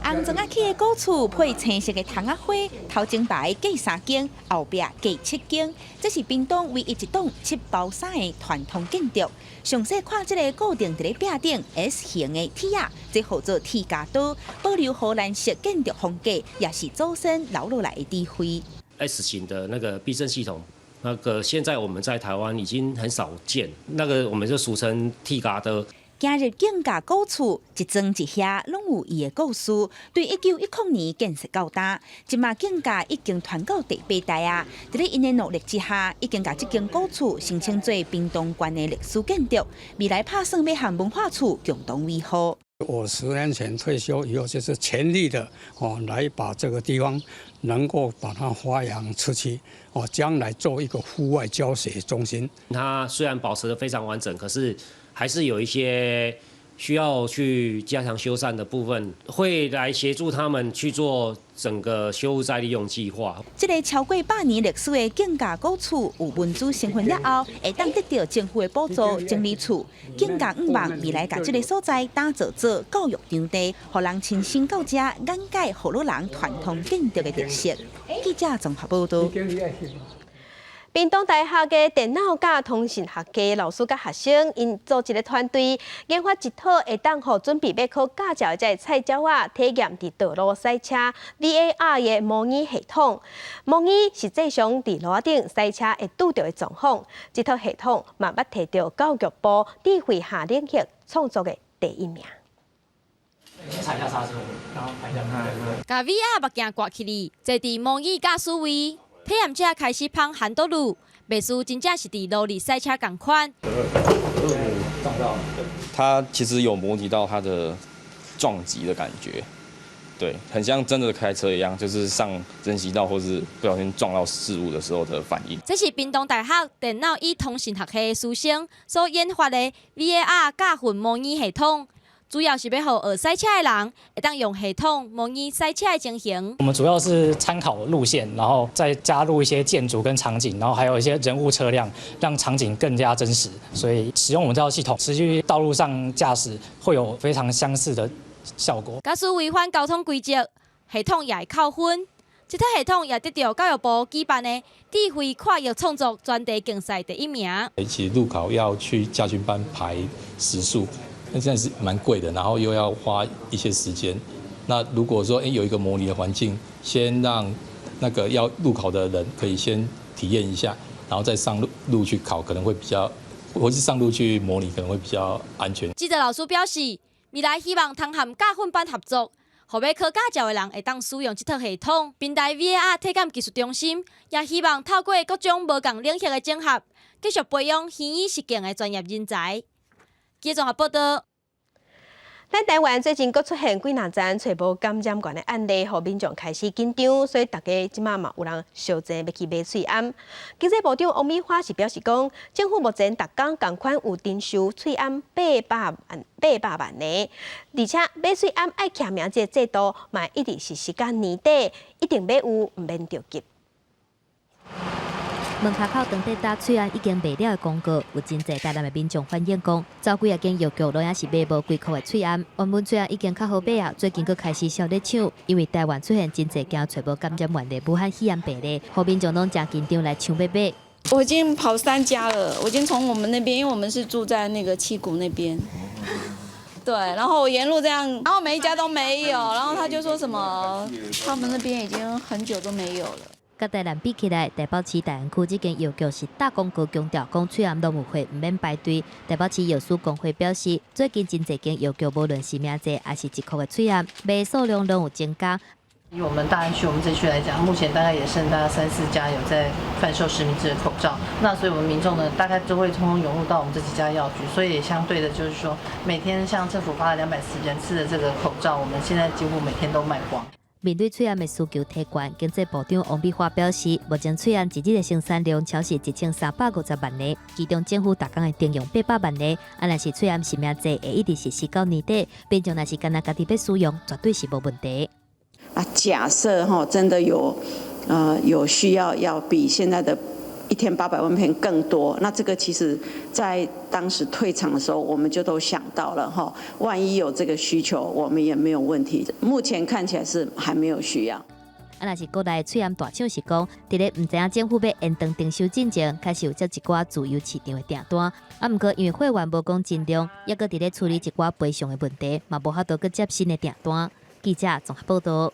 紅磚仔起的古厝配青色的窗仔花，頭前排隔三間，後壁隔七間，這是屏東唯一一棟七包三的傳統建築。詳細看這个固定佇咧壁頂 S 型的鐵仔，這號做鐵鉸刀，保留荷蘭式建築風格，也是祖先留落來的智慧。 S 型的那個避震系統，那個現在我們在台灣已經很少見，那個我們就俗稱鐵鉸刀。行入競價古厝，一磚一瓦攏有伊的故事。對1910年建設到今，這馬競價已經傳到第八代啊！佇咧𪜶的努力之下，已經共這間古厝申請做屏東縣的歷史建築。未來拍算欲和文化處共同維護。我10年前退休以後，就是全力的哦，來把這個地方能夠把它發揚出去哦，將來做一個戶外教學中心。它雖然保持得非常完整，可是還是有一些需要去加強修繕的部分，會來協助他們去做整個修復再利用計劃。這个超過百年歷史的競價古厝，有文資身份了後，會當得著政府的補助整理厝。競價向望未來共這个所在打造做教育場地，予人親身到遮眼界河洛人傳統建築的特色。記者綜合報導。屏東大學的電腦佮通訊學系老師佮學生，𪜶組一个團隊研發一套會當予準備欲考駕照的這个菜鳥仔體驗佇道路賽車 VAR 的模擬系統。模擬實際上佇路仔頂賽車會拄著的狀況，這套系統嘛捌提著教育部智慧夏令營創作的第一名。先踩一下剎車，然後拍一下。共 VR 目鏡掛起來，坐佇模擬駕駛位。體驗者開始碰 handle，袂輸真正是佇路裡賽車仝款。它其實有模擬到它的撞擊的感覺，對，很像真的開車一樣，就是上人行道或是不小心撞到事物的時候的反應。這是屏東大學電腦與通訊學系師生所研發的 VAR 駕訓模擬系統。主要是欲予學賽車的人，會當用系統模擬賽車的情形。我們主要是參考路線，然後再加入一些建築跟場景，然後還有一些人物車輛，讓場景更加真實。所以使用我們這套系統，實際道路上駕駛會有非常相似的效果。假使違反交通規則，系統也會扣分。這套系統也得著教育部舉辦的智慧跨域創作專題競賽第一名。其實路考要去駕訓班排時數。那現在是蠻貴的，然後又要花一些時間。那如果說有一個模擬的環境，先讓那個要路考的人可以先體驗一下，然後再上路去考，可能會比較，或是上路去模擬可能會比較安全。指導老師表示，未來希望通和駕訓班合作，予欲考駕照的人會當使用這套系統。屏大 VAR 體檢技術中心也希望透過各種無仝領域的整合，繼續培養虛擬實境的專業人才。記者綜合報道。咱台灣最近閣出現幾若層揣無感染源的案例，予民眾開始緊張，所以大家這馬嘛有人相爭欲去買喙罨。經濟部長王美花是表示講，政府目前逐工仝款有訂收喙罨800萬個，而且買喙罨愛簽名這个制度嘛一直實施到年底，一定欲有，毋免著急。門跤口當地貼喙罨已經賣了的廣告，有真濟台南的民眾反映講，走幾仔間藥局攏抑是賣無幾箍的喙罨。原本喙罨已經較好買啊，最近閣開始痟咧搶，因為台灣出現真濟件揣無感染源的武漢肺炎病例，予民眾攏誠緊張來搶欲買。我已經跑三家了，我已經從我們那邊，因為我們是住在那個七股那邊，對，然後我沿路這樣，然後每一家都沒有，然後他就說什麼，他們那邊已經很久都沒有了。佮台南比起來，台北市大安區這間藥局是貼廣告強調講喙罨攏有貨，毋免排隊。台北市藥師公會表示，最近真濟間藥局無論實名制抑是一箍的喙罨，賣數量攏有增加。以我們大安區，我們這區來講，目前大概也剩大概三四家有在販售實名制的口罩。那所以我們民眾呢，大概都會通通湧入到我們這幾家藥局。所以相對的，就是說，每天像政府發了200人次的這個口罩，我們現在幾乎每天都賣光。面對喙罨的需求提懸，經濟部長王美花表示，目前喙罨一日的生產量超過1350萬個，其中政府逐工會徵用800萬個。啊，若是喙罨實名制會一直實施到年底，民眾若是干焦家己欲使用，絕對是無問題。啊，假設哈真的有需要，要比現在的一天800萬片更多，那這個其實在當時退場的時候，我們就都想到了哈，萬一有這個需求，我們也沒有問題。目前看起來是還沒有需要。啊，若是國內喙罨大廠是講，佇咧毋知影政府欲延長徵收進前，開始有接一寡自由市場的訂單。啊，毋過因為貨源無講真量，抑閣佇咧處理一寡賠償的問題，嘛無法度閣接新的訂單。記者綜合報道。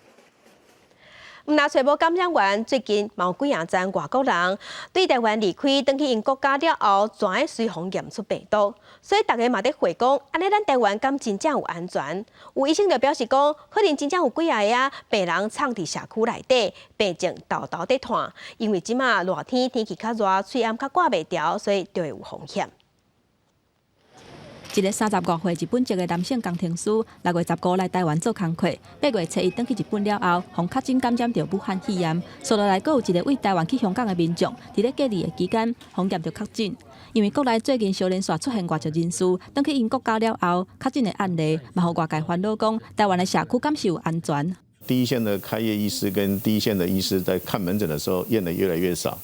毋若揣無感染源，最近嘛有幾仔層外國人對台灣離開，轉去𪜶國家了後，全愛隨風驗出病毒，所以大家嘛佇懷疑講，按呢咱台灣敢真正有安全？有醫生就表示講，可能真正有幾仔个病人藏佇社區內底，病症沓沓佇傳，因為這馬熱天天氣較熱，喙罨較掛袂牢，所以就會有風險。一个35歲日本籍的男性工程師，6月15來台灣做工課，8月初一轉去日本了後，予確診感染著武漢肺炎。紲落來，閣有一个對台灣去香港的民眾，佇咧隔離的期間，予驗著確診。因為國內最近相連紲出現外籍人士轉去𪜶國家了後，確診的案例，嘛予外界煩惱講，台灣的社區敢是有安全？第一線的開業醫師跟第一線的醫師在看門診的時候驗的越來越少，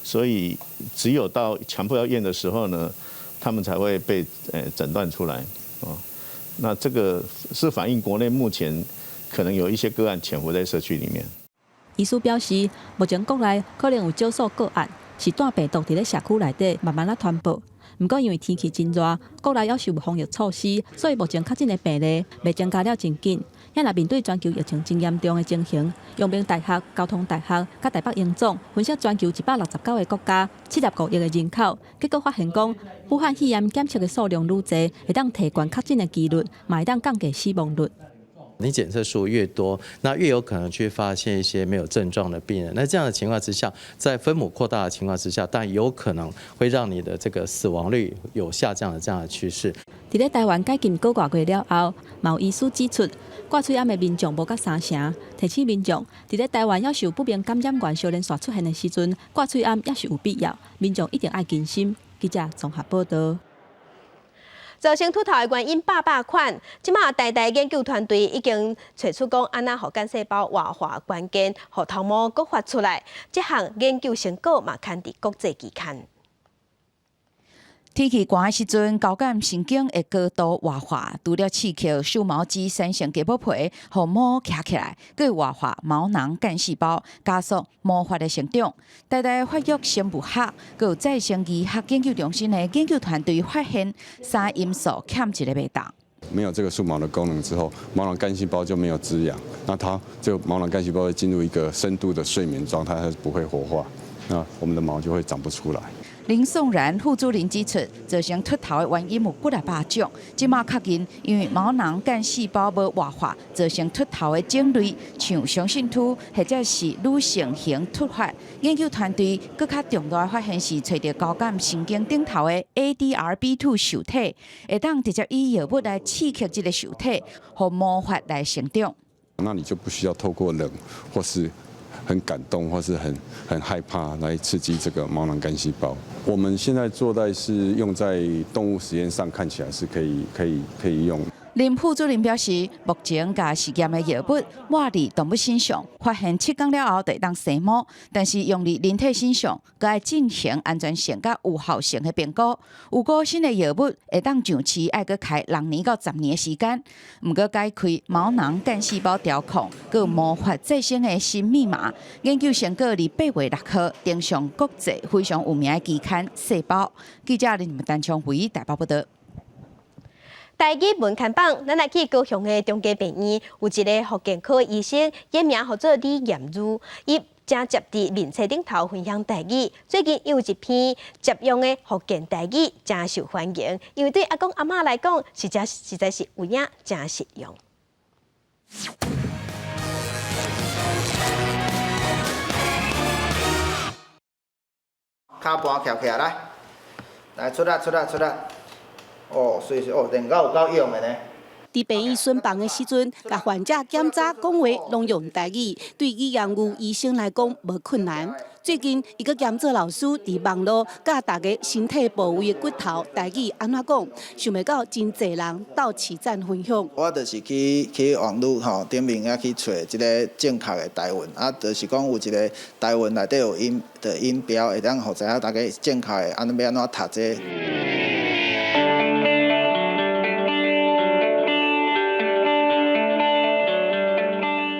所以只有到強迫要驗的時候呢，他們才會被診斷出來哦。那這個是反映國內目前可能有一些個案潛伏在社區裡面。醫師表示，目前國內可能有少數個案是帶病毒佇咧社區內底慢慢仔傳播。毋過因為天氣真熱，國內猶是有防疫措施，所以目前確診的病例袂增加了真緊。遐若面對全球疫情真嚴重的情形，陽明大學、交通大學佮台北榮總分析全球169個國家75億个人口，結果發現講，武漢肺炎檢測的數量愈濟，會當提懸確診的幾率，嘛會當降低死亡率。你檢測數越多，那越有可能去發現一些沒有症狀的病人。那這樣的情況之下，在分母擴大的情況之下，但有可能會讓你的這個死亡率有下降的這樣的趨勢。佇咧台灣解禁幾個月了後，嘛有醫師指出，掛喙罨的民眾無甲三成，提醒民眾佇咧台灣猶是有不明感染源相連紲出現的時陣，掛喙罨猶是有必要，民眾一定愛謹慎。記者綜合報道。造成禿頭的原因百百款，這馬台大研究團隊已經揣出講，按怎予幹細胞活化關鍵，予頭毛閣發出來。這項研究成果嘛，刊佇國際期刊。天氣寒的時陣，交感神經會過度活化，除了刺激繡毛肌產生雞母皮，予毛徛起來，閣會活化毛囊幹細胞，加速毛髮的成長。台大發育生物學，閣有再生醫學研究中心的研究團隊發現，三因素欠一个袂當。沒有這個樹毛的功能之後，毛囊幹細胞就沒有滋養，那它這個毛囊幹細胞會進入一個深度的睡眠狀態，它是不會活化，那我們的毛就會長不出來。林頌然副主任指出，造成禿頭的原因有幾若百種，這馬確認因為毛囊幹細胞無活化，造成禿頭的種類，像雄性禿或者是女性型禿髮。研究團隊閣較重大的發現是揣著交感神經頂頭的 ADRB2 受體，會當直接以藥物來刺激這个受體，予毛髮來成長。那你就不需要透過冷或是很感動或是很害怕來刺激這個毛囊幹細胞。我們現在做的是用在動物實驗上，看起來是可以用。林副主任表示，目前共實驗的藥物抹佇動物身上，發現7天了後就會當生毛，但是用佇人體身上，閣愛進行安全性佮有效性的評估。如果新的藥物會當上市，愛閣開6年到10年的時間。毋過解開毛囊幹細胞調控，佮毛髮再生的新密碼，研究成果佇8月6號登上國際非常有名的期刊《細胞》。記者林陳昌輝台北報導。台語文看榜，咱來去高雄的中家病院，有一个復健科醫生，伊名號做李艷如，伊正捷佇面冊頂頭分享台語。最近有一篇捷用的福建台語，誠受歡迎，因為對阿公阿嬤來講，實在是有影誠實用。跤盤徛起來，來，來出來出來出來。哦，所以是哦，電腦有夠用的呢。佇病院巡房的時陣，共患者檢查講話攏用台語，對語言有醫生來講無困難。最近，伊閣兼做老師，佇網路教大家身體部位的骨頭台語按怎講，想袂到真濟人鬥齊讚分享。我就是去網路吼頂面遐去揣這个正確的台文，啊，就是講有一个台文內底有音的音標，會當予知影大家正確的按怎欲按怎讀這个。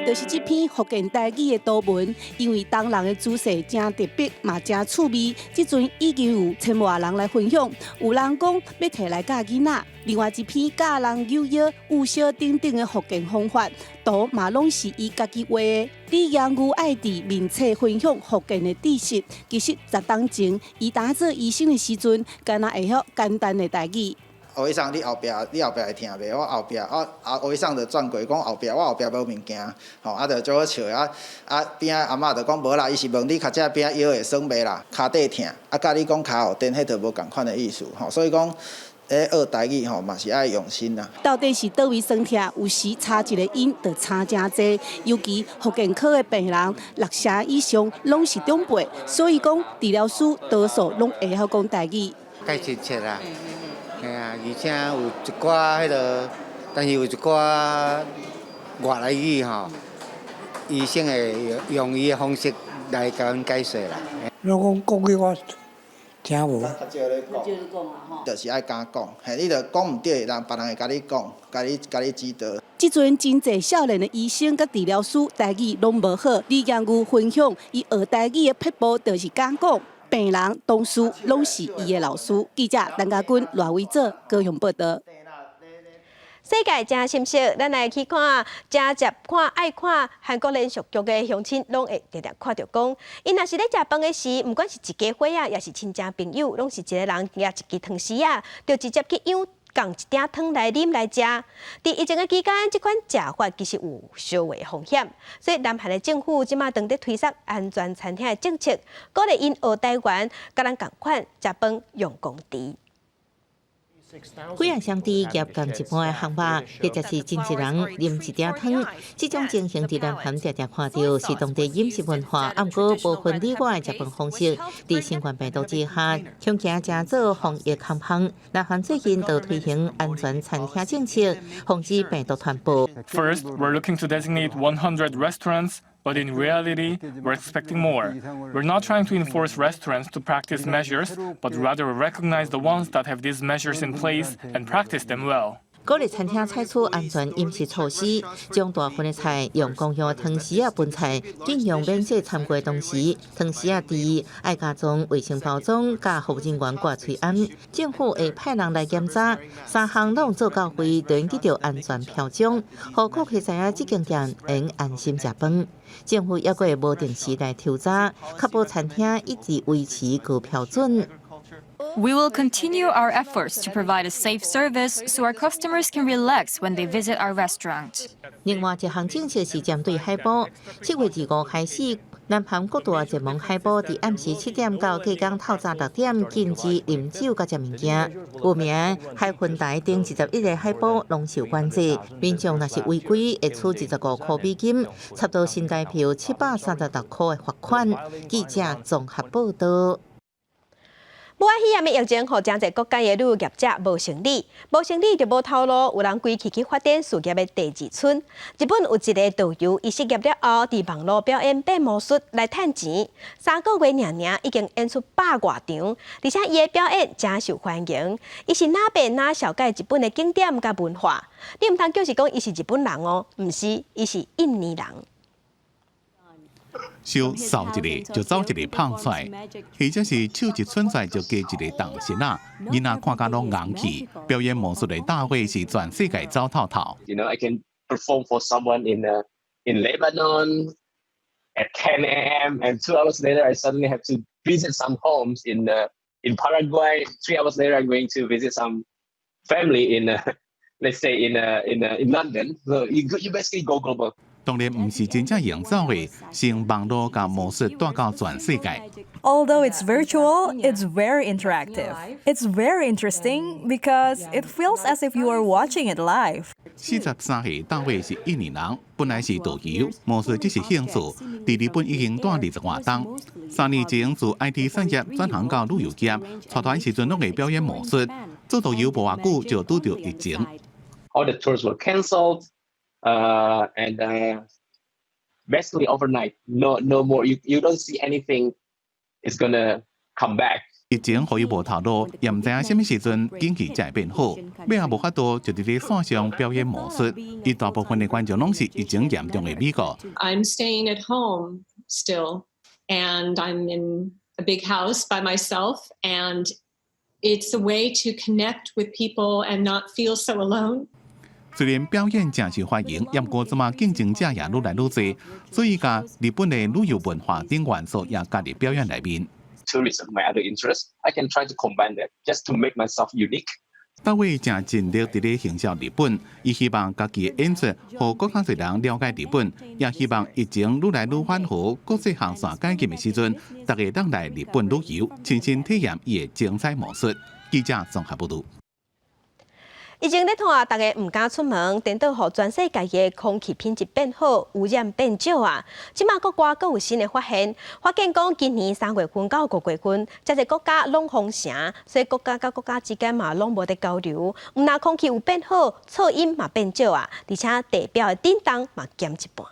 就是這篇福建台語的圖文，因為東人的姿勢誠特別，嘛誠趣味。這陣已經有千外人來分享，有人講欲提來教囡仔。另外一篇教人扭腰、有燒等等的福建方法，圖嘛攏是伊家己畫的。李陽牛愛佇面冊分享福建的知識，其實10冬前，伊當做醫生的時陣，敢若會曉簡單的台語。學醫生，你後壁會疼袂？我後壁，啊啊，學醫生就轉過講後壁，我後壁無物件，吼，啊，就足好笑的啊啊，邊仔阿嬤就講無啦，伊是問你較這邊仔腰會酸袂啦，跤底疼，啊，佮你講跤後墊，彼就無仝款的意思，吼，所以講，咧學台語吼嘛是愛用心啦。到底是佗位酸疼？有時差一个音就差誠濟，尤其復健科的病人六成以上攏是長輩，所以講治療師多數攏會曉講台語。較親切啦。嘿啊，而且有一寡彼个，但是有一寡外來語吼，醫生會用伊的方式來共阮解說啦。如果講國語我聽無。就是愛敢講，嘿，你著講毋對，人別人會共你講，共你指導。這陣真濟少年的醫生佮治療師台語攏無好，李陽牛分享伊學台語的撇步，就是敢講。病人、同事攏是伊的老師。記者陳家軍、賴維哲高雄報導。世界誠深色，咱來去看，誠捷看愛看韓國連續劇的鄉親，攏會定定看著講，𪜶若是咧食飯的時，毋管是一家伙仔，抑是親戚朋友，攏是一个人舉一支湯匙仔，就直接去舀仝一鼎湯來啉來食。佇疫情的期間，這款食法其實有燒話風險，所以南韓的政府這馬當咧推捒安全餐廳的政策，鼓勵𪜶學台灣，佮咱仝款食飯用公匙。幾仔雙匙夾仝一盤的烘肉，或者是真濟人啉一鼎湯，這種情形佇南韓定定看著，是當地飲食文化。啊，毋過無分你我的食飯方式，佇新冠病毒之下，恐驚成做防疫空縫。南韓最近就推行安全餐廳政策，防止病毒傳播。 First, we're looking to designate 100 restaurants. But in reality, we're expecting more. We're not trying to enforce restaurants to practice measures, but rather recognize the ones that have these measures in place and practice them well. 鼓勵餐廳採取安全飲食措施，將大份的菜用共用的湯匙仔分菜，禁用免洗餐具的同時，湯匙仔匙愛加裝衛生包裝，佮服務人員掛喙罨。政府會派人來檢查，三項攏做到位，就會得到安全標章，予顧客知影這間店會安心食飯。政府猶閣會無定時來抽查，確保餐廳一直維持高標準。 We will continue our efforts to provide a safe service so our customers can relax when they visit our restaurant. 另外一項政策是針對海報，7月25開始，南韓各大熱門海報佇暗時7點到隔工透早6點禁止啉酒佮食物件。有名海雲台頂21個海報攏受管制，民眾若是違規，會處25塊美金，差不多新台幣736塊的罰款。記者綜合報道。武漢肺炎的疫情，予誠濟國家的旅遊業者無生理，無生理就無頭路，有人規氣去發展事業的第二春。日本有一个導遊，伊失業了後，佇網路表演變魔術來趁錢，3個月爾爾已經演出百外場，而且伊的表演誠受歡迎。伊是哪變哪紹介日本的景點佮文化。你毋通叫是講伊是日本人哦，毋是，伊是印尼人。燒掃一个就走一个胖出來，或者是手一伸出來就加一个動身仔，囡仔看甲攏𠢕去。表演魔術的大會是全世界走透透。 I can perform for someone in Lebanon at 10 a.m. and 2 hours later I suddenly have to visit some homes in Paraguay. 3 hours later I'm going to visit some family in let's say in London. So you basically go global. 當然毋是真正用走的，是用網路共魔術帶到全世界。 Although it's virtual, it's very interactive. It's very interesting because it feels as if you are watching it live. 43歲大衛是印尼人，本來是導遊，魔術只是興趣。佇日本已經蹛20外冬。3年前自 IT 產業轉行到旅遊業，帶團時陣攏會表演魔術。做導遊無偌久就拄著疫情。 All the tours were cancelled. And basically overnight, no more. You don't see anything is gonna come back. 疫情予伊無頭路，也毋知影啥物時陣經濟才會變好。尾仔無法度就佇咧線上表演魔術。伊大部分的觀眾攏是疫情嚴重的美國。 I'm staying at home still, and I'm in a big house by myself, and it's a way to connect with people and not feel so alone. 雖然表演誠受歡迎，毋過這馬競爭者也愈來愈濟，所以共日本的旅遊文化等元素也加入表演內面。 Tourism, my other interest, I can try to combine that just to make myself unique. 大衛誠盡力佇咧行銷日本，伊希望家己的演出，予閣較濟人了解日本，也希望疫情愈來愈緩和，國際航線解禁的時陣，大家當來日本旅遊，親身體驗伊的精彩魔術。記者綜合報導。疫情咧拖，大家毋敢出門，顛倒予全世界的空氣品質變好，污染變少啊！這馬國外閣有新的發現，發現講今年3月份到5月份，誠濟國家攏封城，所以國家佮國家之間嘛攏無得交流。毋但空氣有變好，噪音嘛變少啊，而且地表的震動嘛減一半。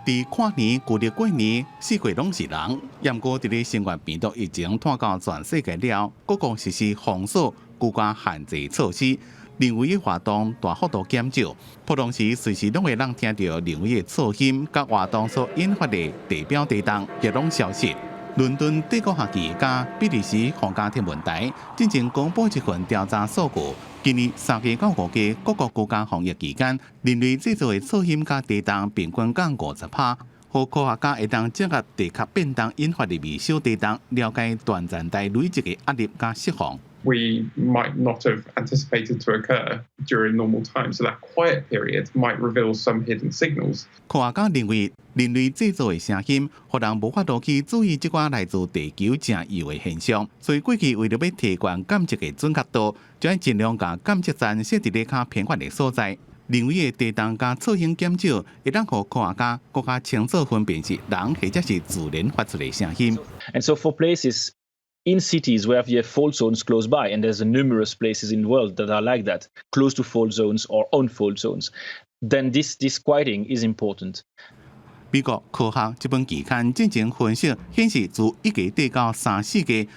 佇跨年、舊曆過年，四界攏是人。毋過佇咧新冠病毒疫情拖到全世界了，各國實施封鎖、居家限制措施，人為的活動大幅度減少。普通時隨時攏會當聽著人為的噪音，佮活動所引發的地表地動也攏消失。倫敦帝國學院佮比利時皇家天文台進前公布一份調查數據，今年3月到5月各國居家防疫期間，人類製造的噪音佮地動平均降50%，予科學家會當結合地殼變動引發的微小地動，了解斷層帶累積的壓力佮釋放。 We might not have anticipated to occur during normal times, so that quiet period might reveal some hidden signals. 科學家認為，人類製造的聲音，予人無法度去注意這寡來自地球誠幼的現象。所以過去為著欲提懸監測的準確度，就愛盡量共監測站設佇咧較偏遠的所在。人為的地動佮噪音減少，會當予科學家閣較清楚分辨是人或者是自然發出的聲音。 And so for places in cities where you have fault zones close by, and there's numerous places in the world that are like that, close to fault zones or on fault zones, then this quieting is important. 美國科學這本期刊進前分析顯示，自一月底到三四月，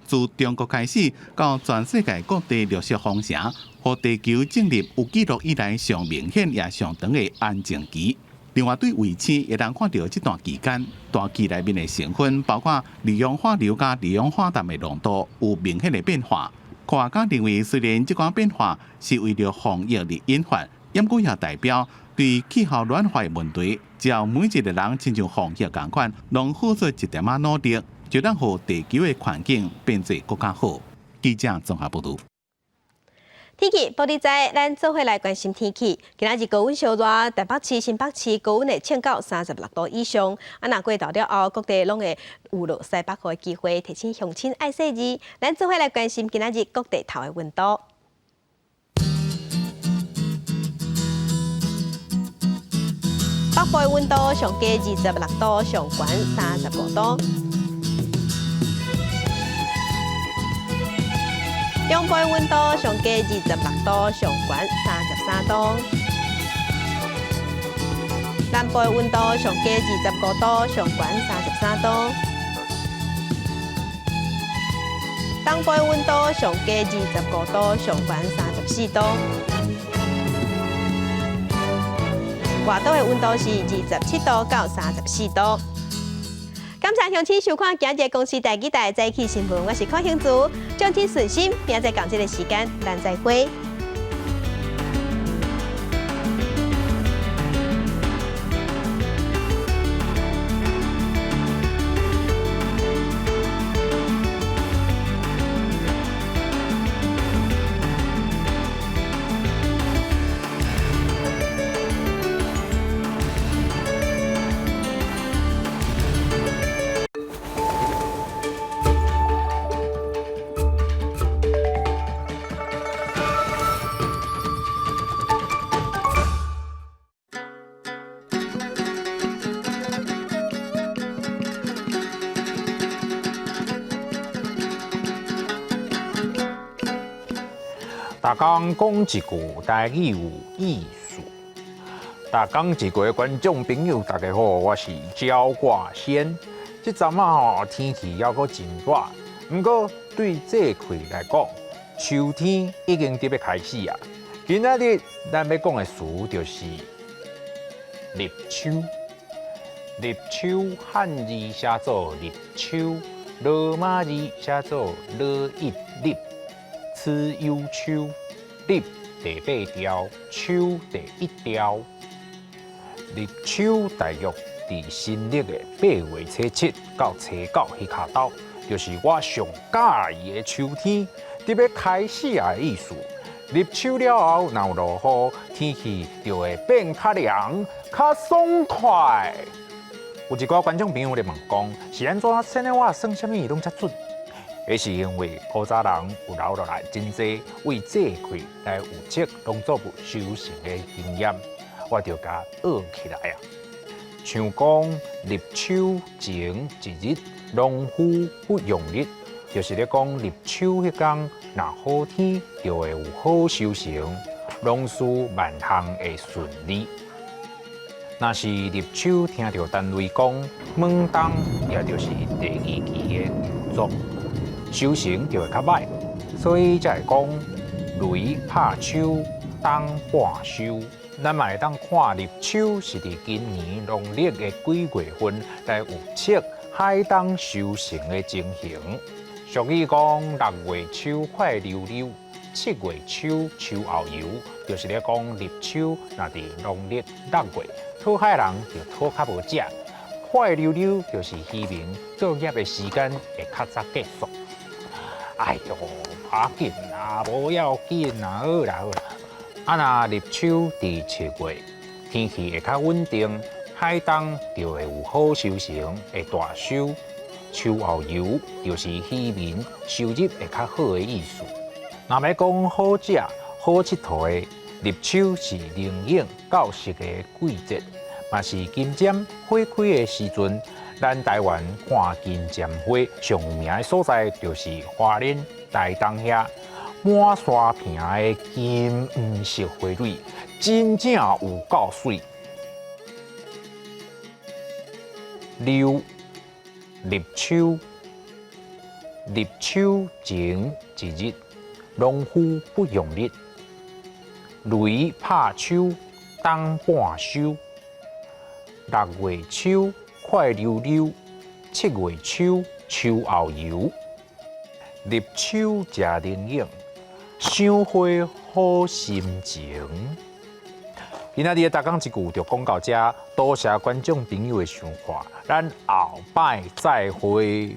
自中國開始到全世界各地陸續封城，予地球進入有記錄以來上明顯也上長的安靜期。另外，對衛星會當看著這段期間大氣內面的成分，包括二氧化硫佮二氧化氮的濃度有明顯的變化。科學家認為，雖然這款變化是為著防疫而引發，毋過也代表對氣候暖化的問題，只要每一個人親像防疫仝款，攏付出一點仔努力，就能予地球的環境變做閣較好。記者綜合報導。天氣，報你知，咱做伙來關心天氣。今仔日高溫燒熱，台北市、新北市高溫會衝到36度以上。啊，若過晝了後，各地攏會有落西北雨的機會，提醒鄉親愛細膩。咱做伙來關心今仔日各地頭的溫度。北部的溫度上低26度，上懸35度。中部的溫度上低26度，上懸33度。南部的溫度上低25度，上懸33度。東部的溫度上低25度，上懸34度。外島的溫度是27度到34度。感謝鄉親收看今日公視第二台早起新聞，我是鄺興祖，祝恁順心，明仔載仝這个時間，咱再會。逐工講一句台語有意思。逐工一句的觀眾朋友，大家好，我是焦掛先。這陣仔吼天氣猶閣真熱，毋過對這季來講，秋天已經佇欲開始啊。今仔日咱欲講的詞就是立秋。立秋漢字寫做立秋，羅馬字寫做羅一立。此有秋，立第八條，秋第一條。立秋大約佇新曆的8月初7到初9彼跤晝，就是我上佮意的秋天，佇欲開始的意思。立秋了後，若有落雨，天氣就會變較涼、較爽快。有一寡觀眾朋友咧問講，是按怎生的我算啥物攏遮準？彼是因為古早人有留落來真濟為這塊來預測農作物收成的經驗，我就共學起來啊。像講立秋前一日，農夫不用日，就是咧講立秋彼工，若好天就會有好收成，農事萬項會順利。若是立秋聽著單位講猛冬，也就是第二期的稻作。收成就會較䆀，所以才會講雷拍秋，冬半收。咱嘛會當看立秋是佇今年農曆的幾月份來預測海冬收成的情形。俗語講六月秋快溜溜，七月秋秋後油，就是咧講立秋若佇農曆6月，討海人就討較無食，快溜溜就是漁民作業的時間會較早結束。哎喲，無要緊啦，無要緊啦，好啦好啦。啊，若立秋佇7月，天氣會較穩定，海冬就會有好收成，會大收。秋後油就是漁民收入會較好的意思。若欲講好食、好𨑨迌的，立秋是靈應到熟的季節，嘛是金針花開的時陣。咱台灣看金針花上有名的所在，就是花蓮、台東遐滿山坪的金黃色花蕊，真正有夠媠。六、立秋、入秋前一日，農夫不用力。雷拍秋，冬半收。六月秋，快溜溜；七月秋，秋後油。入秋食龍眼，賞花好心情。今仔日的逐工一句就講到遮，多謝觀眾朋友的收看，咱後擺再會。